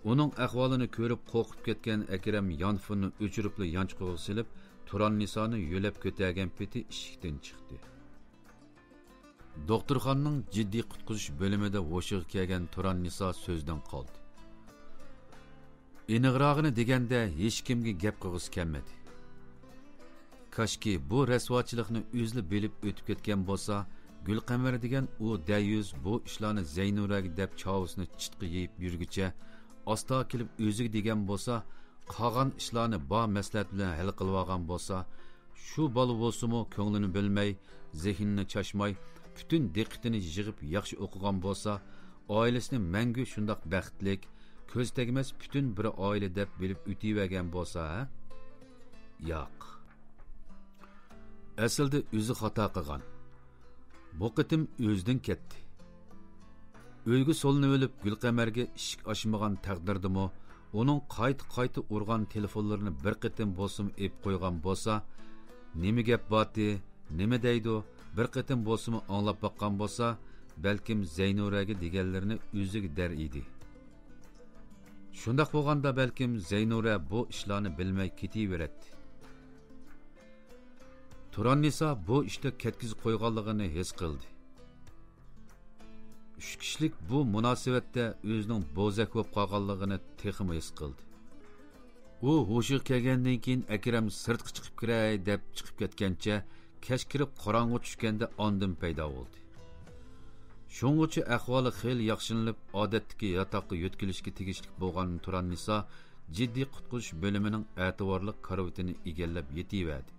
ئۇنىڭ ئەھۋالىنى كۆرۈپ قورقۇپ كەتكەن ئەكرەم يانفوننى ئۆچۈرۈپلا يانچۇقىغا سېلىپ، تۇراننىسانى يۆلەپ كۆتەرگەن پېتى ئىشىكتىن چىقتى. دوختۇرخانىنىڭ جىددىي قۇتقۇزۇش بۆلۈمىدە ھوشىغا كەلگەن تۇراننىسا سۆزدىن قالدى. ئېنىقراغىنى دېگەندە، ھېچكىمگە گەپ قىلغۇسى كەلمىدى. كاشكى، بۇ رەسۋاچىلىقنى ئۆزىلا بىلىپ ئۆتۈپ كەتكەن بولسا، گۈلقەمەر دېگەن ئۇ دەييۇس بۇ ئىشلارنى زەينۇرەگە دەپ چاۋىسىنى چىتقا يېيىپ يۈرگۈچە، ئاستا كېلىپ ئۆزىگە دېگەن بولسا، قالغان ئىشلارنى بار مەسلىھەت بىلەن ھەل قىلىۋالغان بولسا، شۇ بالا بولسىمۇ كۆڭلىنى بۆلمەي، زېھنىنى چاچماي، پۈتۈن دىققىتىنى يىغىپ ياخشى ئوقۇغان بولسا، ئائىلىسىنى مەڭگۈ شۇنداق بەختلىك، كۆز تەگمەس پۈتۈن بىر ئائىلە دەپ بىلىپ ئۆتۈۋەرگەن بولسا، ھە؟ ياق. ئەسلىدە ئۆزى خاتا قىلغان. بۇ قېتىم ئۆزىدىن كەتتى. ئۆيگە سولىنىۋېلىپ گۈلقەمەرگە ئىشىك ئاچمىغان تەقدىردىمۇ، ئۇنىڭ قايتا-قايتا ئۇرغان تېلېفونلىرىنى بىر قېتىم بولسىمۇ ئېلىپ قويغان بولسا، نېمە گەپ بارتى، نېمە دەيدۇ، بىر قېتىم بولسىمۇ ئاڭلاپ باققان بولسا، بەلكىم زەينۇرەگە دېگەنلىرىنى ئۆزىگە دەر ئىدى. شۇنداق بولغاندا بەلكىم زەينۇرە بۇ ئىشلارنى بىلمەي كېتىۋېرەتتى. تۇراننىسا بۇ ئىشتا كەتكۈزۈپ قويغانلىقىنى ھېس قىلدى. ئۈچ كىشىلىك بۇ مۇناسىۋەتتە ئۆزىنىڭ بوزەك بولۇپ قالغانلىقىنى تېخىمۇ ھېس قىلدى. ئۇ ھوشىغا كەلگەندىن كېيىن ئەكرەم سىرتقا چىقىپ كىرەي دەپ چىقىپ كەتكەنچە، كەچ كىرىپ قاراڭغۇ چۈشكەندە ئاندىن پەيدا بولدى. شۇڭغۇچە ئەھۋالى خېلى ياخشىلىنىپ، ئادەتتىكى ياتاققا يۆتكىلىشكە تېگىشلىك بولغان تۇراننىسا جىددىي قۇتقۇزۇش بۆلۈمىنىڭ ئەتىۋارلىق كارىۋىتىنى ئىگىلەپ يېتىۋەردى.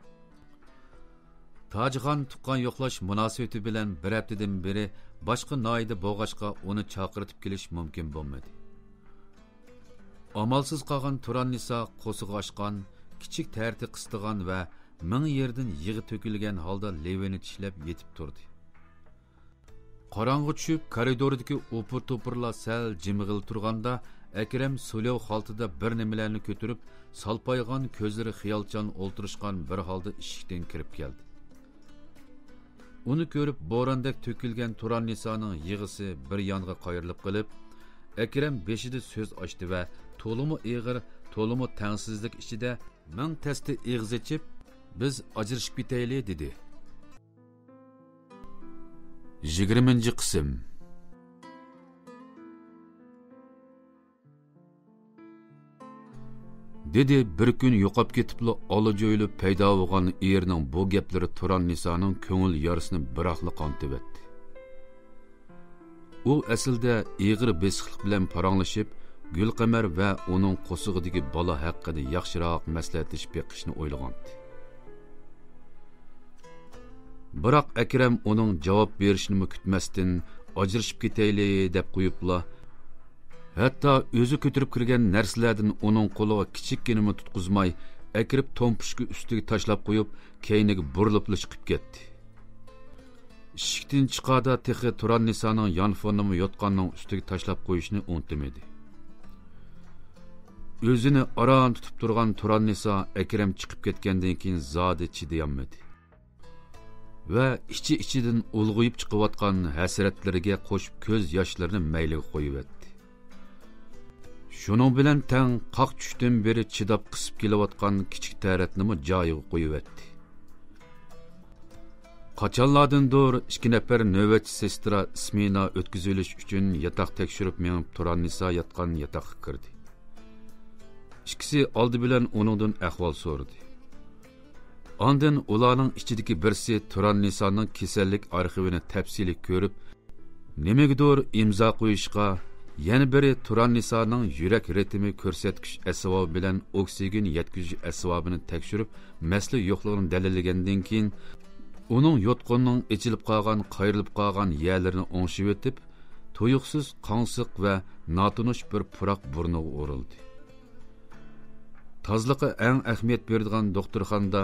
تاجىخان تۇغقان يوقلاش مۇناسىۋىتى بىلەن بىر ھەپتىدىن بېرى باشقا ناھىيىدە بولغاچقا، ئۇنى چاقىرتىپ كېلىش مۇمكىن بولمىدى. ئامالسىز قالغان تۇراننىسا قورسىقى ئاچقان، كىچىك تەرىتى قىستىغان ۋە مىڭ يېرىدىن يىغ تۆكۈلگەن ھالدا لېۋىنى چىشلەپ يېتىپ تۇردى. قاراڭغۇ چۈشۈپ، كارىدوردىكى ئوپۇر-توپۇرلار سەل جىمغىلى تۇرغاندا، ئەكرەم سولياۋ خالتىدا بىر نېمىلەرنى كۆتۈرۈپ، سالپايغان كۆزلىرى خىيالچان ئولتۇرۇشقان بىر ھالدا ئىشىكتىن كىرىپ كەلدى. ئۇنى كۆرۈپ، بوراندەك تۆكۈلگەن تۇراننىسانىڭ يىغىسى بىر يانغا قايرىلىپ قېلىپ، ئەكرەم بېشىدا سۆز ئاچتى ۋە تولىمۇ ئېغىر، تولىمۇ تەڭسىزلىك ئىچىدە مىڭ تەستە ئېغىز ئېچىپ، «بىز ئاجرىشىپ كېتەيلى» دېدى. يىگىرمىنچى قىسىم. دېدى بىر كۈن يوقاپ كېتىپلا ئالا جويلا پەيدا بولغان ئېرىنىڭ بۇ گەپلىرى تۇراننىسانىڭ كۆڭۈل يارىسىنى بىراقلا قانىتىۋەتتى. ئۇ ئەسلىدە ئېغىر بېسىقلىق بىلەن پاراڭلىشىپ، گۈلقەمەر ۋە ئۇنىڭ قورسىقىدىكى بالا ھەققىدە ياخشىراق مەسلىھەتلىشىپ بېقىشنى ئويلىغانىدى. بىراق ئەكرەم ئۇنىڭ جاۋاب بېرىشىنىمۇ كۈتمەستىن، «ئاجرىشىپ كېتەيلى» دەپ قويۇپلا، ھەتتا ئۆزى كۆتۈرۈپ كىرگەن نەرسىلەردىن ئۇنىڭ قولىغا كىچىككىنىمۇ تۇتقۇزماي، ئەكىرىپ توم پۇشكا ئۈستىگە تاشلاپ قويۇپ، كەينىگە بۇرۇلۇپلا چىقىپ كەتتى. ئىشىكتىن چىقاردا تېخى تۇران نىسانىڭ يانفونىنىمۇ يوتقاننىڭ ئۈستىگە تاشلاپ قويۇشنى ئۇنتۇمىدى. ئۆزىنى ئاران تۇتۇپ تۇرغان تۇران نىسا ئەكرەم چىقىپ كەتكەندىن كېيىن زادى چىدىيالمىدى ۋە ئىچى-ئىچىدىن ئۇلغىيىپ چىقىۋاتقان ھەسرەتلىرىگە قوشۇپ كۆز ياشلىرىنى مەيلىگە قويۇۋەتتى. شۇنىڭ بىلەن تەڭ قاق چۈشتىن بېرى چىداپ قىسىپ كېلىۋاتقان كىچىك تەرەتنىمۇ جايىغا قويۇۋەتتى. قاچانلاردىندۇر ئىككى نەپەر نۆۋەتچى سېسترا سمېنا ئۆتكۈزۈۋېلىش ئۈچۈن ياتاق تەكشۈرۈپ مېڭىپ تۇران نىسا ياتقان ياتاققا كىردى. ئىككىسى ئالدى بىلەن ئۇنىڭدىن ئەھۋال سورىدى. ئاندىن ئۇلارنىڭ ئىچىدىكى بىرسى تۇران نىسانىڭ كېسەللىك ئارخىۋىنى تەپسىلىي كۆرۈپ، نېمىگىدۇر ئىمزا قويۇشقا، يەنە بىرى تۇران نىسانىڭ يۈرەك رىتىمى كۆرسەتكۈچ ئەسۋابى بىلەن ئوكسىگېن يەتكۈزۈش ئەسۋابىنى تەكشۈرۈپ، مەسىلە يوقلۇقىنى دەلىللىگەندىن كېيىن، ئۇنىڭ يوتقىنىنىڭ ئېچىلىپ قالغان، قايرىلىپ قالغان يەرلىرىنى ئوڭشىۋېتىپ، تۇيۇقسىز قاڭسىق ۋە ناتونۇش بىر پۇراق بۇرنىغا ئۇرۇلدى. تازىلىققا ئەڭ ئەھمىيەت بېرىدىغان دوختۇرخانىدا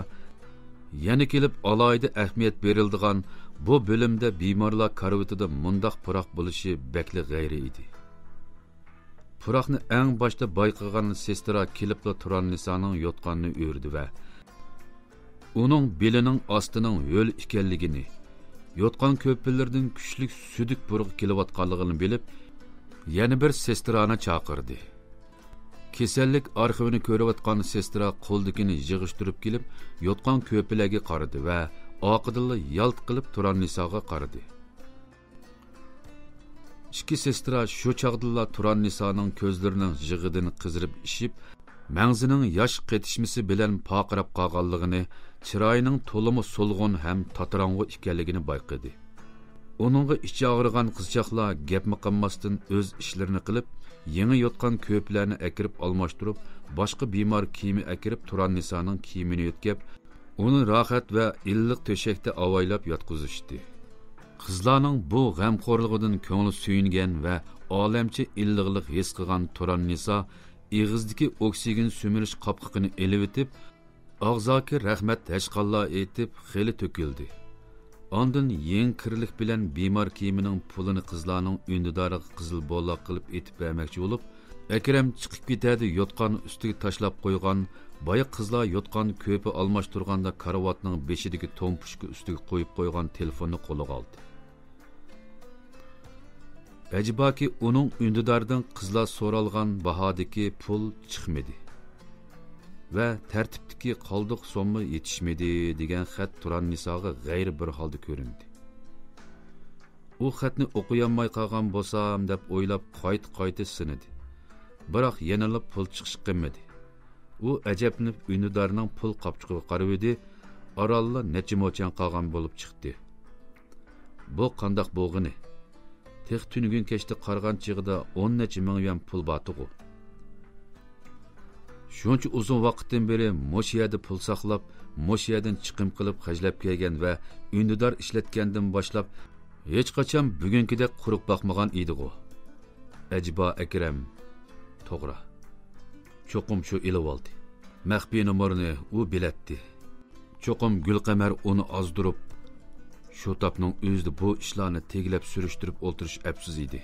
يەنە كېلىپ ئالاھىدە ئەھمىيەت بېرىلىدىغان بۇ بۆلۈمدە بىمارلار كارىۋىتىدا مۇنداق پۇراق بولۇشى بەكلا غەيرىي ئىدى. پۇراقنى ئەڭ باشتا بايقىغان سېسترا كېلىپلا تۇران نىسانىڭ يوتقاننى ئۆردى ۋە ئۇنىڭ بېلىنىڭ ئاستىنىڭ ھۆل ئىكەنلىكىنى، يوتقان كۆپىلىرىدىن كۈچلۈك سۈدۈك پۇرىقى كېلىۋاتقانلىقىنى بىلىپ، يەنە بىر سېسترانى چاقىردى. كېسەللىك ئارخىۋىنى كۆرۈۋاتقان سېسترا قولىدىكىنى يىغىشتۇرۇپ كېلىپ، يوتقان كۆپىلەرگە قارىدى ۋە ئارقىدىنلا يالت قىلىپ تۇران نىساغا قارىدى. ئىككى سېسترا شۇ چاغدىلا تۇران نىسانىڭ كۆزلىرىنىڭ يېغىدىن قىزىرىپ ئىششىپ، مەڭزىنىڭ ياش قېتىشمىسى بىلەن پارقىراپ قالغانلىقىنى، چىرايىنىڭ تولىمۇ سولغۇن ھەم تاتىراڭغۇ ئىكەنلىكىنى بايقىدى. ئۇنىڭغا ئىچى ئاغرىغان قىزچاقلار گەپمۇ قىلماستىن ئۆز ئىشلىرىنى قىلىپ، يېڭى يوتقان كۆپىلەرنى ئەكىرىپ ئالماشتۇرۇپ، باشقا بىمار كىيىمى ئەكىرىپ تۇران نىسانىڭ كىيىمىنى يۆتكەپ، ئۇنى راھەت ۋە ئىللىق تۆشەكتە ئاۋايلاپ ياتقۇزۇشتى. قىزلارنىڭ بۇ غەمخورلۇقىدىن كۆڭلى سۆيۈنگەن ۋە ئالەمچە ئىللىقلىق ھېس قىلغان تۇران نىسا ئېغىزدىكى ئوكسىگېن سۈمۈرۈش قاپقىقىنى ئېلىۋېتىپ، ئاغزاكى رەھمەت ھەشقاللا ئېيتىپ، خېلى تۆكۈلدى. ئاندىن يېڭى كىرلىك بىلەن بىمار كىيىمىنىڭ پۇلىنى قىزلارنىڭ ئۈندىدارىغا قىزىل بولاق قىلىپ ئېتىپ بەرمەكچى بولۇپ، ئەكرەم چىقىپ كېتەردە يوتقان ئۈستىگە تاشلاپ قويغان، بايا قىزلار يوتقان كۆپە ئالماشتۇرغاندا كارىۋاتنىڭ بېشىدىكى توم پۇشكا ئۈستىگە قويۇپ قويغان تېلېفوننى قولىغا ئالدى. ئەجەباكى، ئۇنىڭ ئۈندىدارىدىن قىزلار سورالغان باھادىكى پۇل چىقمىدى ۋە تەرتىپتىكى قالدۇق سوممۇ يېتىشمىدى دېگەن خەت تۇران نىساغا غەيرىي بىر ھالدا كۆرۈندى. ئۇ خەتنى ئوقۇيالماي قالغان بولسام دەپ ئويلاپ قايتا-قايتا سىنىدى. بىراق يەنىلا پۇل چىقىش قىلمىدى. ئۇ ئەجەبلىنىپ ئۈندىدارنىڭ پۇل قاپچۇقىغا قارىۋىدى، ئارانلا نەچچە موچەن قالغان بولۇپ چىقتى. بۇ قانداق بولغىنى؟ تېخى تۈنۈگۈن كەچتە قارىغان چېغىدا ئون نەچچە مىڭ يۈەن پۇل بارتىغۇ. شۇنچە ئۇزۇن ۋاقىتتىن بېرى مۇشۇ يەردە پۇل ساقلاپ، مۇشۇ يەردىن چىقىم قىلىپ خەجلەپ كەلگەن ۋە ئۈندىدار ئىشلەتكەندىن باشلاپ، ھېچقاچان بۈگۈنكىدەك قۇرۇق باقمىغان ئىدىغۇ. ئەجەبا ئەكرەم؟ توغرا. چوقۇم شۇ ئېلىۋالدى. مەخپىي نومۇرنى ئۇ بىلەتتى. چوقۇم گۈلقەمەر ئۇنى ئازدۇرۇپ، شۇ تاپنىڭ ئۆزىدە بۇ ئىشلارنى تېگىلەپ سۈرۈشتۈرۈپ ئولتۇرۇش ئەپسىز ئىدى.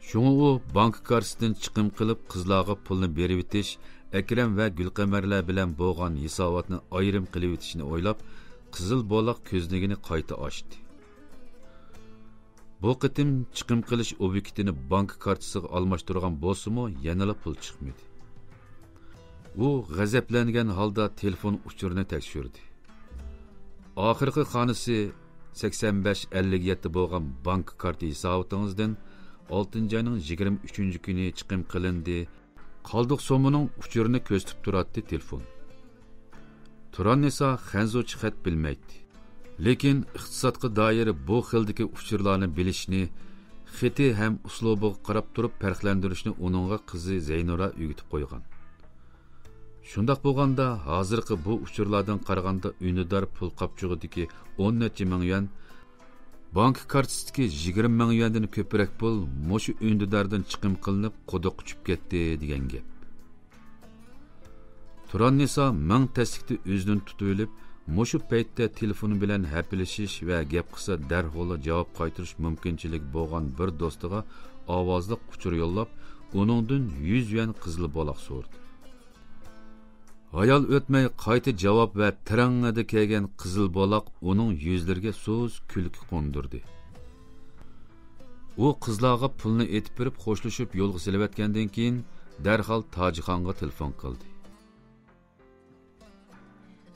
شۇڭا ئۇ بانكا كارتىسىدىن چىقىم قىلىپ، قىزلارغا پۇلنى بېرىۋېتىش، ئەكرەم ۋە گۈلقەمەرلەر بىلەن بولغان ھېساباتنى ئايرىم قىلىۋېتىشنى ئويلاپ، قىزىل بولاق كۆزنىكىنى قايتا ئاچتى. بۇ قېتىم چىقىم قىلىش ئوبيېكتىنى بانكا كارتىسىغا ئالماشتۇرغان بولسىمۇ، يەنىلا پۇل چىقمىدى. ئۇ غەزەپلەنگەن ھالدا تېلېفون ئۇچۇرىنى تەكشۈردى. ئاخىرقى خانىسى سەكسەن بەش ئەللىك يەتتە بولغان بانكا كارتا ھېسابىتىڭىزدىن ئالتىنچى ئاينىڭ يىگىرمە ئۈچىنچى كۈنى چىقىم قىلىندى. قالدۇق سوممىنىڭ ئۇچۇرىنى كۆرسىتىپ تۇراتتى تېلېفون. تۇران نىسا خەنزۇچە خەت بىلمەيتتى. لېكىن ئىقتىسادقا دائىر بۇ خىلدىكى ئۇچۇرلارنى بىلىشنى، خېتى ھەم ئۇسلۇبىغا قاراپ تۇرۇپ پەرقلەندۈرۈشنى ئۇنىڭغا قىزى زەينۇرا ئۆگىتىپ قويغان. شۇنداق بولغاندا، ھازىرقى بۇ ئۇچۇرلاردىن قارىغاندا، ئۈندىدار پۇل قاپچۇقىدىكى ئون نەچچە مىڭ يۈەن، بانكا كارتىسىدىكى يىگىرمە مىڭ يۈەندىن كۆپرەك پۇل مۇشۇ ئۈندىداردىن چىقىم قىلىنىپ، قۇدۇققا چۈشۈپ كەتتى دېگەن گەپ. تۇراننىسا مىڭ تەسلىكتە ئۆزىنى تۇتۇۋېلىپ، مۇشۇ پەيتتە تېلېفون بىلەن ھەپىلىشىش ۋە گەپ قىلسا دەرھاللا جاۋاب قايتۇرۇش مۇمكىنچىلىكى بولغان بىر دوستىغا ئاۋازلىق ئۇچۇر يوللاپ، ئۇنىڭدىن يۈز يۈەن قىزىل بولاق سورىدى. ھايال ئۆتمەي قايتا جاۋاب ۋە تىرىڭڭىدە كەلگەن قىزىل بولاق ئۇنىڭ يۈزلىرىگە سۇس كۈلكە قوندۇردى. ئۇ قىزلارغا پۇلنى ئېتىپ بېرىپ خوشلىشىپ يولغا سېلىۋەتكەندىن كېيىن، دەرھال تاجخانغا تېلېفون قىلدى.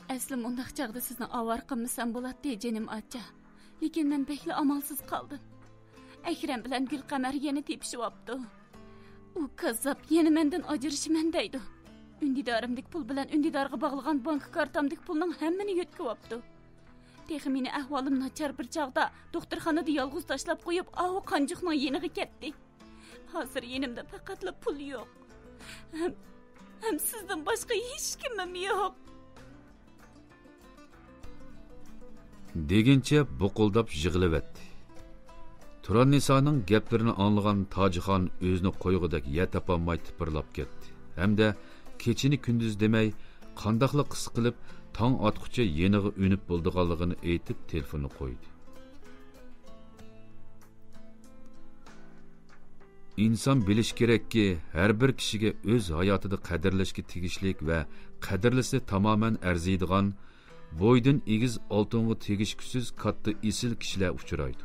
ئەسلى مۇنداق چاغدا سىزنى ئاۋارە قىلمىسام بولاتتى، جېنىم ئاچا. لېكىن مەن بەكلا ئامالسىز قالدىم. ئەكرەم بىلەن گۈلقەمەر يەنە تېپىشىۋاپتۇ. ئۇ كاززاپ يەنە مەندىن ئاجرىشىمەن دەيدۇ. ئۈندىدارىمدىكى پۇل بىلەن ئۈندىدارغا باغلىغان بانكا كارتامدىكى پۇلنىڭ ھەممىنى يۆتكىۋاپتۇ. تېخى مېنى ئەھۋالىم ناچار بىر چاغدا دوختۇرخانىدا يالغۇز تاشلاپ قويۇپ، ئاۋۇ قانجۇقنىڭ يېنىغا كەتتى. ھازىر يېنىمدا پەقەتلا پۇل يوق. ھەم، ھەم سىزدىن باشقا ھېچكىمىم يوق. دېگىنىچە بۇقۇلداپ يىغلىۋەتتى. تۇراننىسانىڭ گەپلىرىنى ئاڭلىغان تاجخان ئۆزىنى قويغۇدەك يەر تاپالماي تىپىرلاپ كەتتى ھەمدە كېچىنى كۈندۈز دېمەي، قانداقلا قىسقا قىلىپ تاڭ ئاتقۇچە يېنىغا ئۈنۈپ بولىدىغانلىقىنى ئېيتىپ، تېلېفوننى قويدى. ئىنسان بىلىشى كېرەككى، ھەر بىر كىشىگە ئۆز ھاياتىدا قەدىرلەشكە تېگىشلىك ۋە قەدىرلىسە تامامەن ئەرزىيدىغان، بويىدىن ئېگىز ئالتۇنغا تېگىشكۈسىز كاتتا ئېسىل كىشىلەر ئۇچرايدۇ.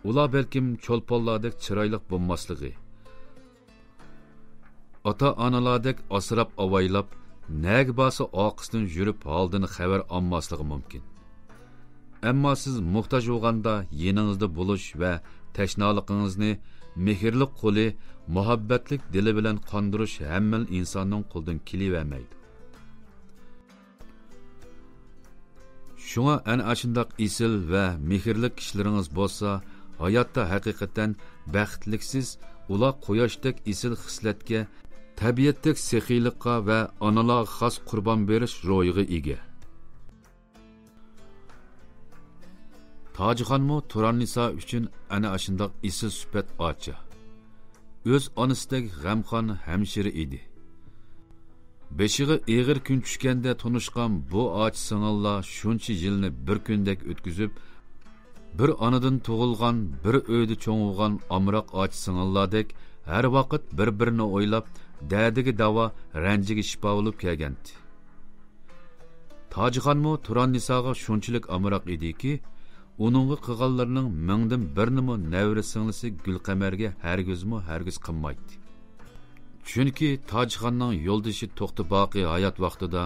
ئۇلار بەلكىم چولپانلاردەك چىرايلىق بولماسلىقى، ئاتا-ئانىلاردەك ئاسراپ-ئاۋايلاپ، نەگە بارسا ئارقىسىدىن يۈرۈپ ھالدىن خەۋەر ئالماسلىقى مۇمكىن. ئەمما سىز موھتاج بولغاندا يېنىڭىزدا بولۇش ۋە تەشنالىقىڭىزنى مېھىرلىك قولى، مۇھەببەتلىك دىلى بىلەن قاندۇرۇش ھەممىلا ئىنساننىڭ قولىدىن كېلىۋەرمەيدۇ. شۇڭا ئەنە ئاشۇنداق ئېسىل ۋە مېھىرلىك كىشىلىرىڭىز بولسا، ھاياتتا ھەقىقەتەن بەختلىكسىز، ئۇلار قۇياشتەك ئېسىل خىسلەتكە، تەبىئەتتەك سېخىيلىققا ۋە ئانىلارغا خاس قۇربان بېرىش روھىغا ئىگە. تاجخانمۇ تۇراننىسا ئۈچۈن ئەنە ئاشۇنداق ئېسىل سۈپەت ئاچا. ئۆز ئانىسىدەك غەمخان ھەمشىرە ئىدى. بېشىغا ئېغىر كۈن چۈشكەندە تونۇشقان بۇ ئاچا سىڭىللار شۇنچە يىلنى بىر كۈندەك ئۆتكۈزۈپ، بىر ئانىدىن تۇغۇلغان، بىر ئۆيدە چوڭ بولغان ئامراق ئاچا سىڭىللاردەك ھەر ۋاقىت بىر-بىرىنى ئويلاپ، دەردىگە داۋا، رەنجىگە شىپا بولۇپ كەلگەنتى. تاجخانمۇ تۇراننىساغا شۇنچىلىك ئامراق ئىدىكى، ئۇنىڭغا قىلغانلىرىنىڭ مىڭدىن بىرىنىمۇ نەۋرە سىڭلىسى گۈلقەمەرگە ھەرگىزمۇ ھەرگىز قىلمايتتى. چۈنكى تاجخاننىڭ يولدىشى توختى باقى ھايات ۋاقتىدا،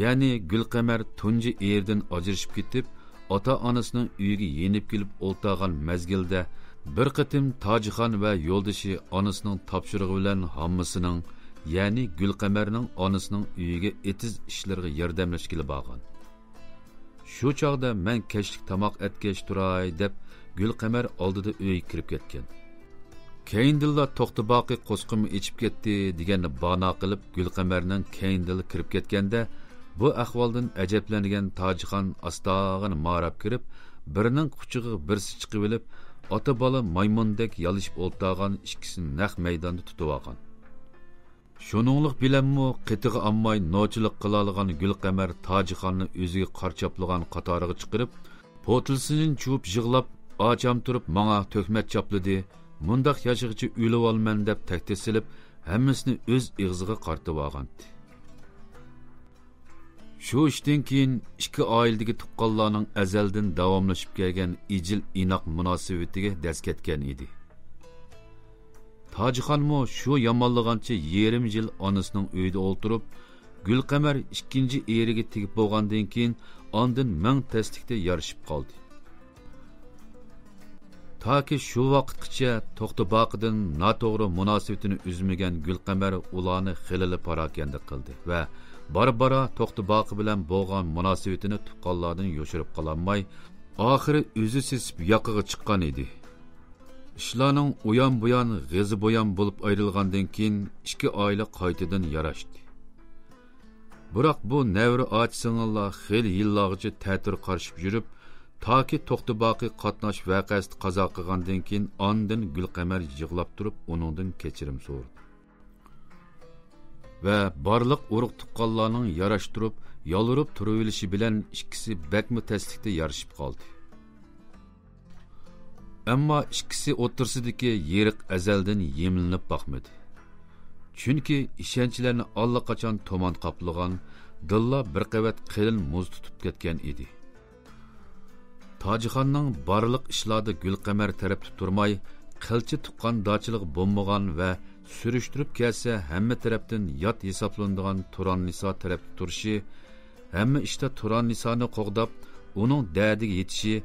يەنى گۈلقەمەر تۇنجى ئېرىدىن ئاجرىشىپ كېتىپ، ئاتا-ئانىسىنىڭ ئۆيىگە يېنىپ كېلىپ ئولتۇرغان مەزگىلدە، بىر قېتىم تاجخان ۋە يولدىشى ئانىسىنىڭ تاپشۇرۇقى بىلەن ھاممىسىنىڭ، يەنى گۈلقەمەرنىڭ ئانىسىنىڭ ئۆيىگە ئېتىز ئىشلىرىغا ياردەملەشكىلى بارغان. شۇ چاغدا مەن كەچلىك تاماق ئەتكەچ تۇراي دەپ، گۈلقەمەر ئالدىدا ئۆيگە كىرىپ كەتكەن. كەينىدىنلا توختى باقى قورسىقىم ئېچىپ كەتتى دېگەننى بانا قىلىپ، گۈلقەمەرنىڭ كەينىدىنلا كىرىپ كەتكەندە، بۇ ئەھۋالدىن ئەجەبلەنگەن تاجخان ئاستاغىنا ماراپ كىرىپ، بىرىنىڭ قۇچىقىغا بىرسى چىقىۋېلىپ، ئاتا-بالا مايمۇندەك يالىشىپ ئولتۇرغان ئىككىسىنى نەق مەيداندا تۇتۇۋالغان. شۇنىڭلىق بىلەنمۇ قېتىغا ئالماي نوچىلىق قىلالىغان گۈلقەمەر تاجىخاننى ئۆزىگە قارا چاپلىغان قاتارىغا چىقىرىپ، پوتىلىسىنى چۇۋۇپ يىغلاپ، ئاچام تۇرۇپ ماڭا تۆھمەت چاپلىدى، مۇنداق ياشىغىچە ئۆلۈۋالىمەن دەپ تەھدىت سېلىپ، ھەممىسىنى ئۆز ئېغىزىغا قارىتىۋالغانتى. شۇ ئىشتىن كېيىن ئىككى ئائىلىدىكى تۇغقانلارنىڭ ئەزەلدىن داۋاملىشىپ كەلگەن ئىجىل-ئىناق مۇناسىۋىتىگە دەز كەتكەن ئىدى. تاجىخانمۇ شۇ يامانلىغانچە يېرىم يىل ئانىسىنىڭ ئۆيىدە ئولتۇرۇپ، گۈلقەمەر ئىككىنچى ئېرىگە تېگىپ بولغاندىن كېيىن، ئاندىن مىڭ تەسلىكتە يارىشىپ قالدى. تاكى شۇ ۋاقىتقىچە توختى باقىدىن ناتوغرا مۇناسىۋىتىنى ئۈزمىگەن گۈلقەمەر ئۇلارنى خېلىلا پاراكەندە قىلدى ۋە بارا-بارا توختى باقى بىلەن بولغان مۇناسىۋىتىنى تۇغقانلاردىن يوشۇرۇپ قالالماي، ئاخىرى ئۆزى سېسىپ ياقىغا چىققان ئىدى. ئىشلارنىڭ ئۇيان-بۇيان، غىزى-بويان بولۇپ ئايرىلغاندىن كېيىن، ئىككى ئائىلە قايتىدىن ياراشتى. بىراق بۇ نەۋرە ئاچا-سىڭىللار خېلى يىللارغىچە تەتۈر قارىشىپ يۈرۈپ، تاكى توختى باقى قاتناش ۋەقەسىدە قازا قىلغاندىن كېيىن، ئاندىن گۈلقەمەر يىغلاپ تۇرۇپ ئۇنىڭدىن كەچۈرۈم سورىدى. ۋە بارلىق ئۇرۇق-تۇغقانلارنىڭ ياراشتۇرۇپ، يالۋۇرۇپ تۇرۇۋېلىشى بىلەن ئىككىسى بەكمۇ تەسلىكتە يارىشىپ قالدى. ئەمما ئىككىسى ئوتتۇرىسىدىكى يېرىق ئەزەلدىن يېمىلىنىپ باقمىدى. چۈنكى ئىشەنچلەرنى ئاللىقاچان تۇمان قاپلىغان، دىللار بىر قەۋەت قېلىن مۇز تۇتۇپ كەتكەن ئىدى. تاجىخاننىڭ بارلىق ئىشلاردا گۈلقەمەر تەرەپتە تۇرماي، قىلچە تۇغقاندارچىلىقى بولمىغان ۋە سۈرۈشتۈرۈپ كەلسە ھەممە تەرەپتىن يات ھېسابلىنىدىغان تۇراننىسا تەرەپتە تۇرۇشى، ھەممە ئىشتا تۇراننىسانى قوغداپ، ئۇنىڭ دەردىگە يېتىشى،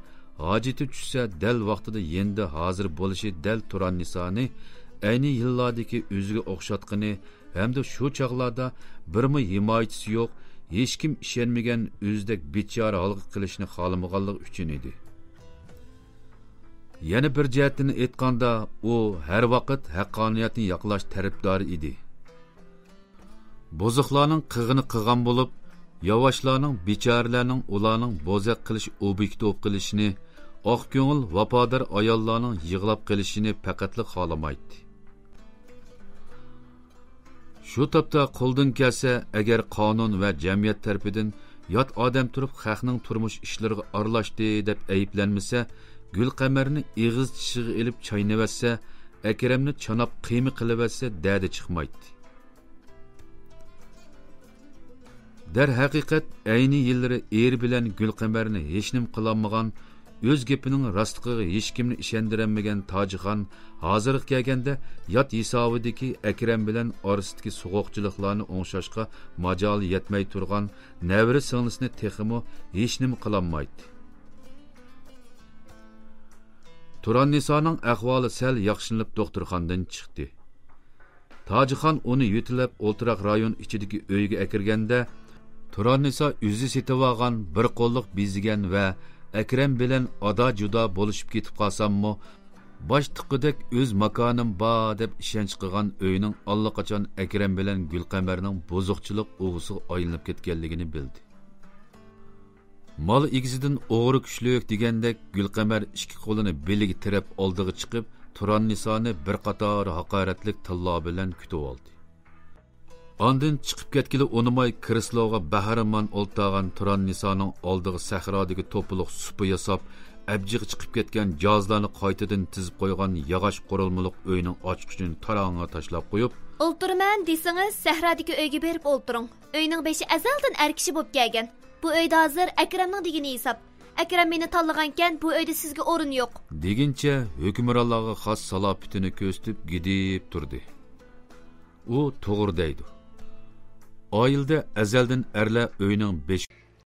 ھاجىتى چۈشسە دەل ۋاقتىدا يېنىدا ھازىر بولۇشى دەل تۇراننىسانى ئەينى يىللاردىكى ئۆزىگە ئوخشاتقىنى ھەمدە شۇ چاغلاردا بىرمۇ ھىمايىچىسى يوق، ھېچكىم ئىشەنمىگەن ئۆزىدەك بىچارە ھالغا قېلىشنى خالىمىغانلىقى ئۈچۈن ئىدى. يەنە بىر جەھەتتىن ئېيتقاندا، ئۇ ھەر ۋاقىت ھەققانىيەتنى ياقلاش تەرەپدارى ئىدى. بۇزۇقلارنىڭ قىلغىنى قىلغان بولۇپ، ياۋاشلارنىڭ، بىچارىلەرنىڭ ئۇلارنىڭ بوزەك قىلىش ئوبيېكتى بولۇپ قېلىشىنى، ئاق كۆڭۈل، ۋاپادار ئاياللارنىڭ يىغلاپ قېلىشىنى پەقەتلا خالىمايتتى. شۇ تاپتا قولدىن كەلسە، ئەگەر قانۇن ۋە جەمئىيەت تەرىپىدىن يات ئادەم تۇرۇپ خەقنىڭ تۇرمۇش ئىشلىرىغا ئارىلاشتى دەپ ئەيىبلەنمىسە، گۈلقەمەرنى ئېغىز چىشىغا ئېلىپ چاينىۋەتسە، ئەكرەمنى چاناپ قىيما قىلىۋەتسە دەردى چىقمايتتى. دەرھەقىقەت، ئەينى يىللىرى ئېرى بىلەن گۈلقەمەرنى ھېچنېمە قىلالمىغان، ئۆز گېپىنىڭ راستلىقىغا ھېچكىمنى ئىشەندۈرەلمىگەن تاجىخان ھازىرغا كەلگەندە يات ھېسابىدىكى ئەكرەم بىلەن ئارىسىدىكى سوغۇقچىلىقلارنى ئوڭشاشقا ماجالى يەتمەي تۇرغان نەۋرە سىڭلىسىنى تېخىمۇ ھېچنېمە قىلالمايتتى. تۇراننىسانىڭ ئەھۋالى سەل ياخشىلىنىپ دوختۇرخانىدىن چىقتى. تاجىخان ئۇنى يۆتىلەپ ئولتۇراق رايون ئىچىدىكى ئۆيگە ئەكىرگەندە، تۇراننىسا ئۆزى سېتىۋالغان بىر قوللۇق بېزىگەن ۋە ئەكرەم بىلەن ئادا-جۇدا بولۇشۇپ كېتىپ قالساممۇ، باش تىققۇدەك ئۆز ماكانىم بار دەپ ئىشەنچ قىلغان ئۆينىڭ ئاللىقاچان ئەكرەم بىلەن گۈلقەمەرنىڭ بۇزۇقچىلىق ئۇۋىسىغا ئايلىنىپ كەتكەنلىكىنى بىلدى. مال ئىگىسىدىن ئوغرى كۈچلۈك دېگەندەك، گۈلقەمەر ئىككى قولىنى بېلىگە تىرەپ ئالدىغا چىقىپ، تۇراننىسانى بىر قاتار ھاقارەتلىك تىللار بىلەن كۈتۈۋالدى. ئاندىن چىقىپ كەتكىلى ئۇنىماي، كرېسلوغا بەھرىمان ئولتۇرغان تۇراننىسانىڭ ئالدىغا سەھرادىكى توپىلىق سۇپا ياساپ، ئەبجىقى چىقىپ كەتكەن جازلارنى قايتىدىن تىزىپ قويغان ياغاچ قۇرۇلمىلىق ئۆينىڭ ئاچقۇچىنى تاراڭغا تاشلاپ قويۇپ، ئولتۇرىمەن دېسىڭىز، سەھرادىكى ئۆيگە بېرىپ ئولتۇرۇڭ. ئۆينىڭ بېشى ئەزەلدىن ئەر كىشى بولۇپ كەلگەن. بۇ ئۆيدە ھازىر ئەكرەمنىڭ دېگىنى ھېساب. ئەكرەم مېنى تاللىغانكەن، بۇ ئۆيدە سىزگە ئورۇن يوق. دېگىنىچە ھۆكۈمرانلارغا خاس سالاپىتىنى كۆرسىتىپ گىدىپ تۇردى. ئۇ توغرا دەيدۇ. ئائىلىدە ئەزەلدىن ئەرلەر ئۆينىڭ بېشى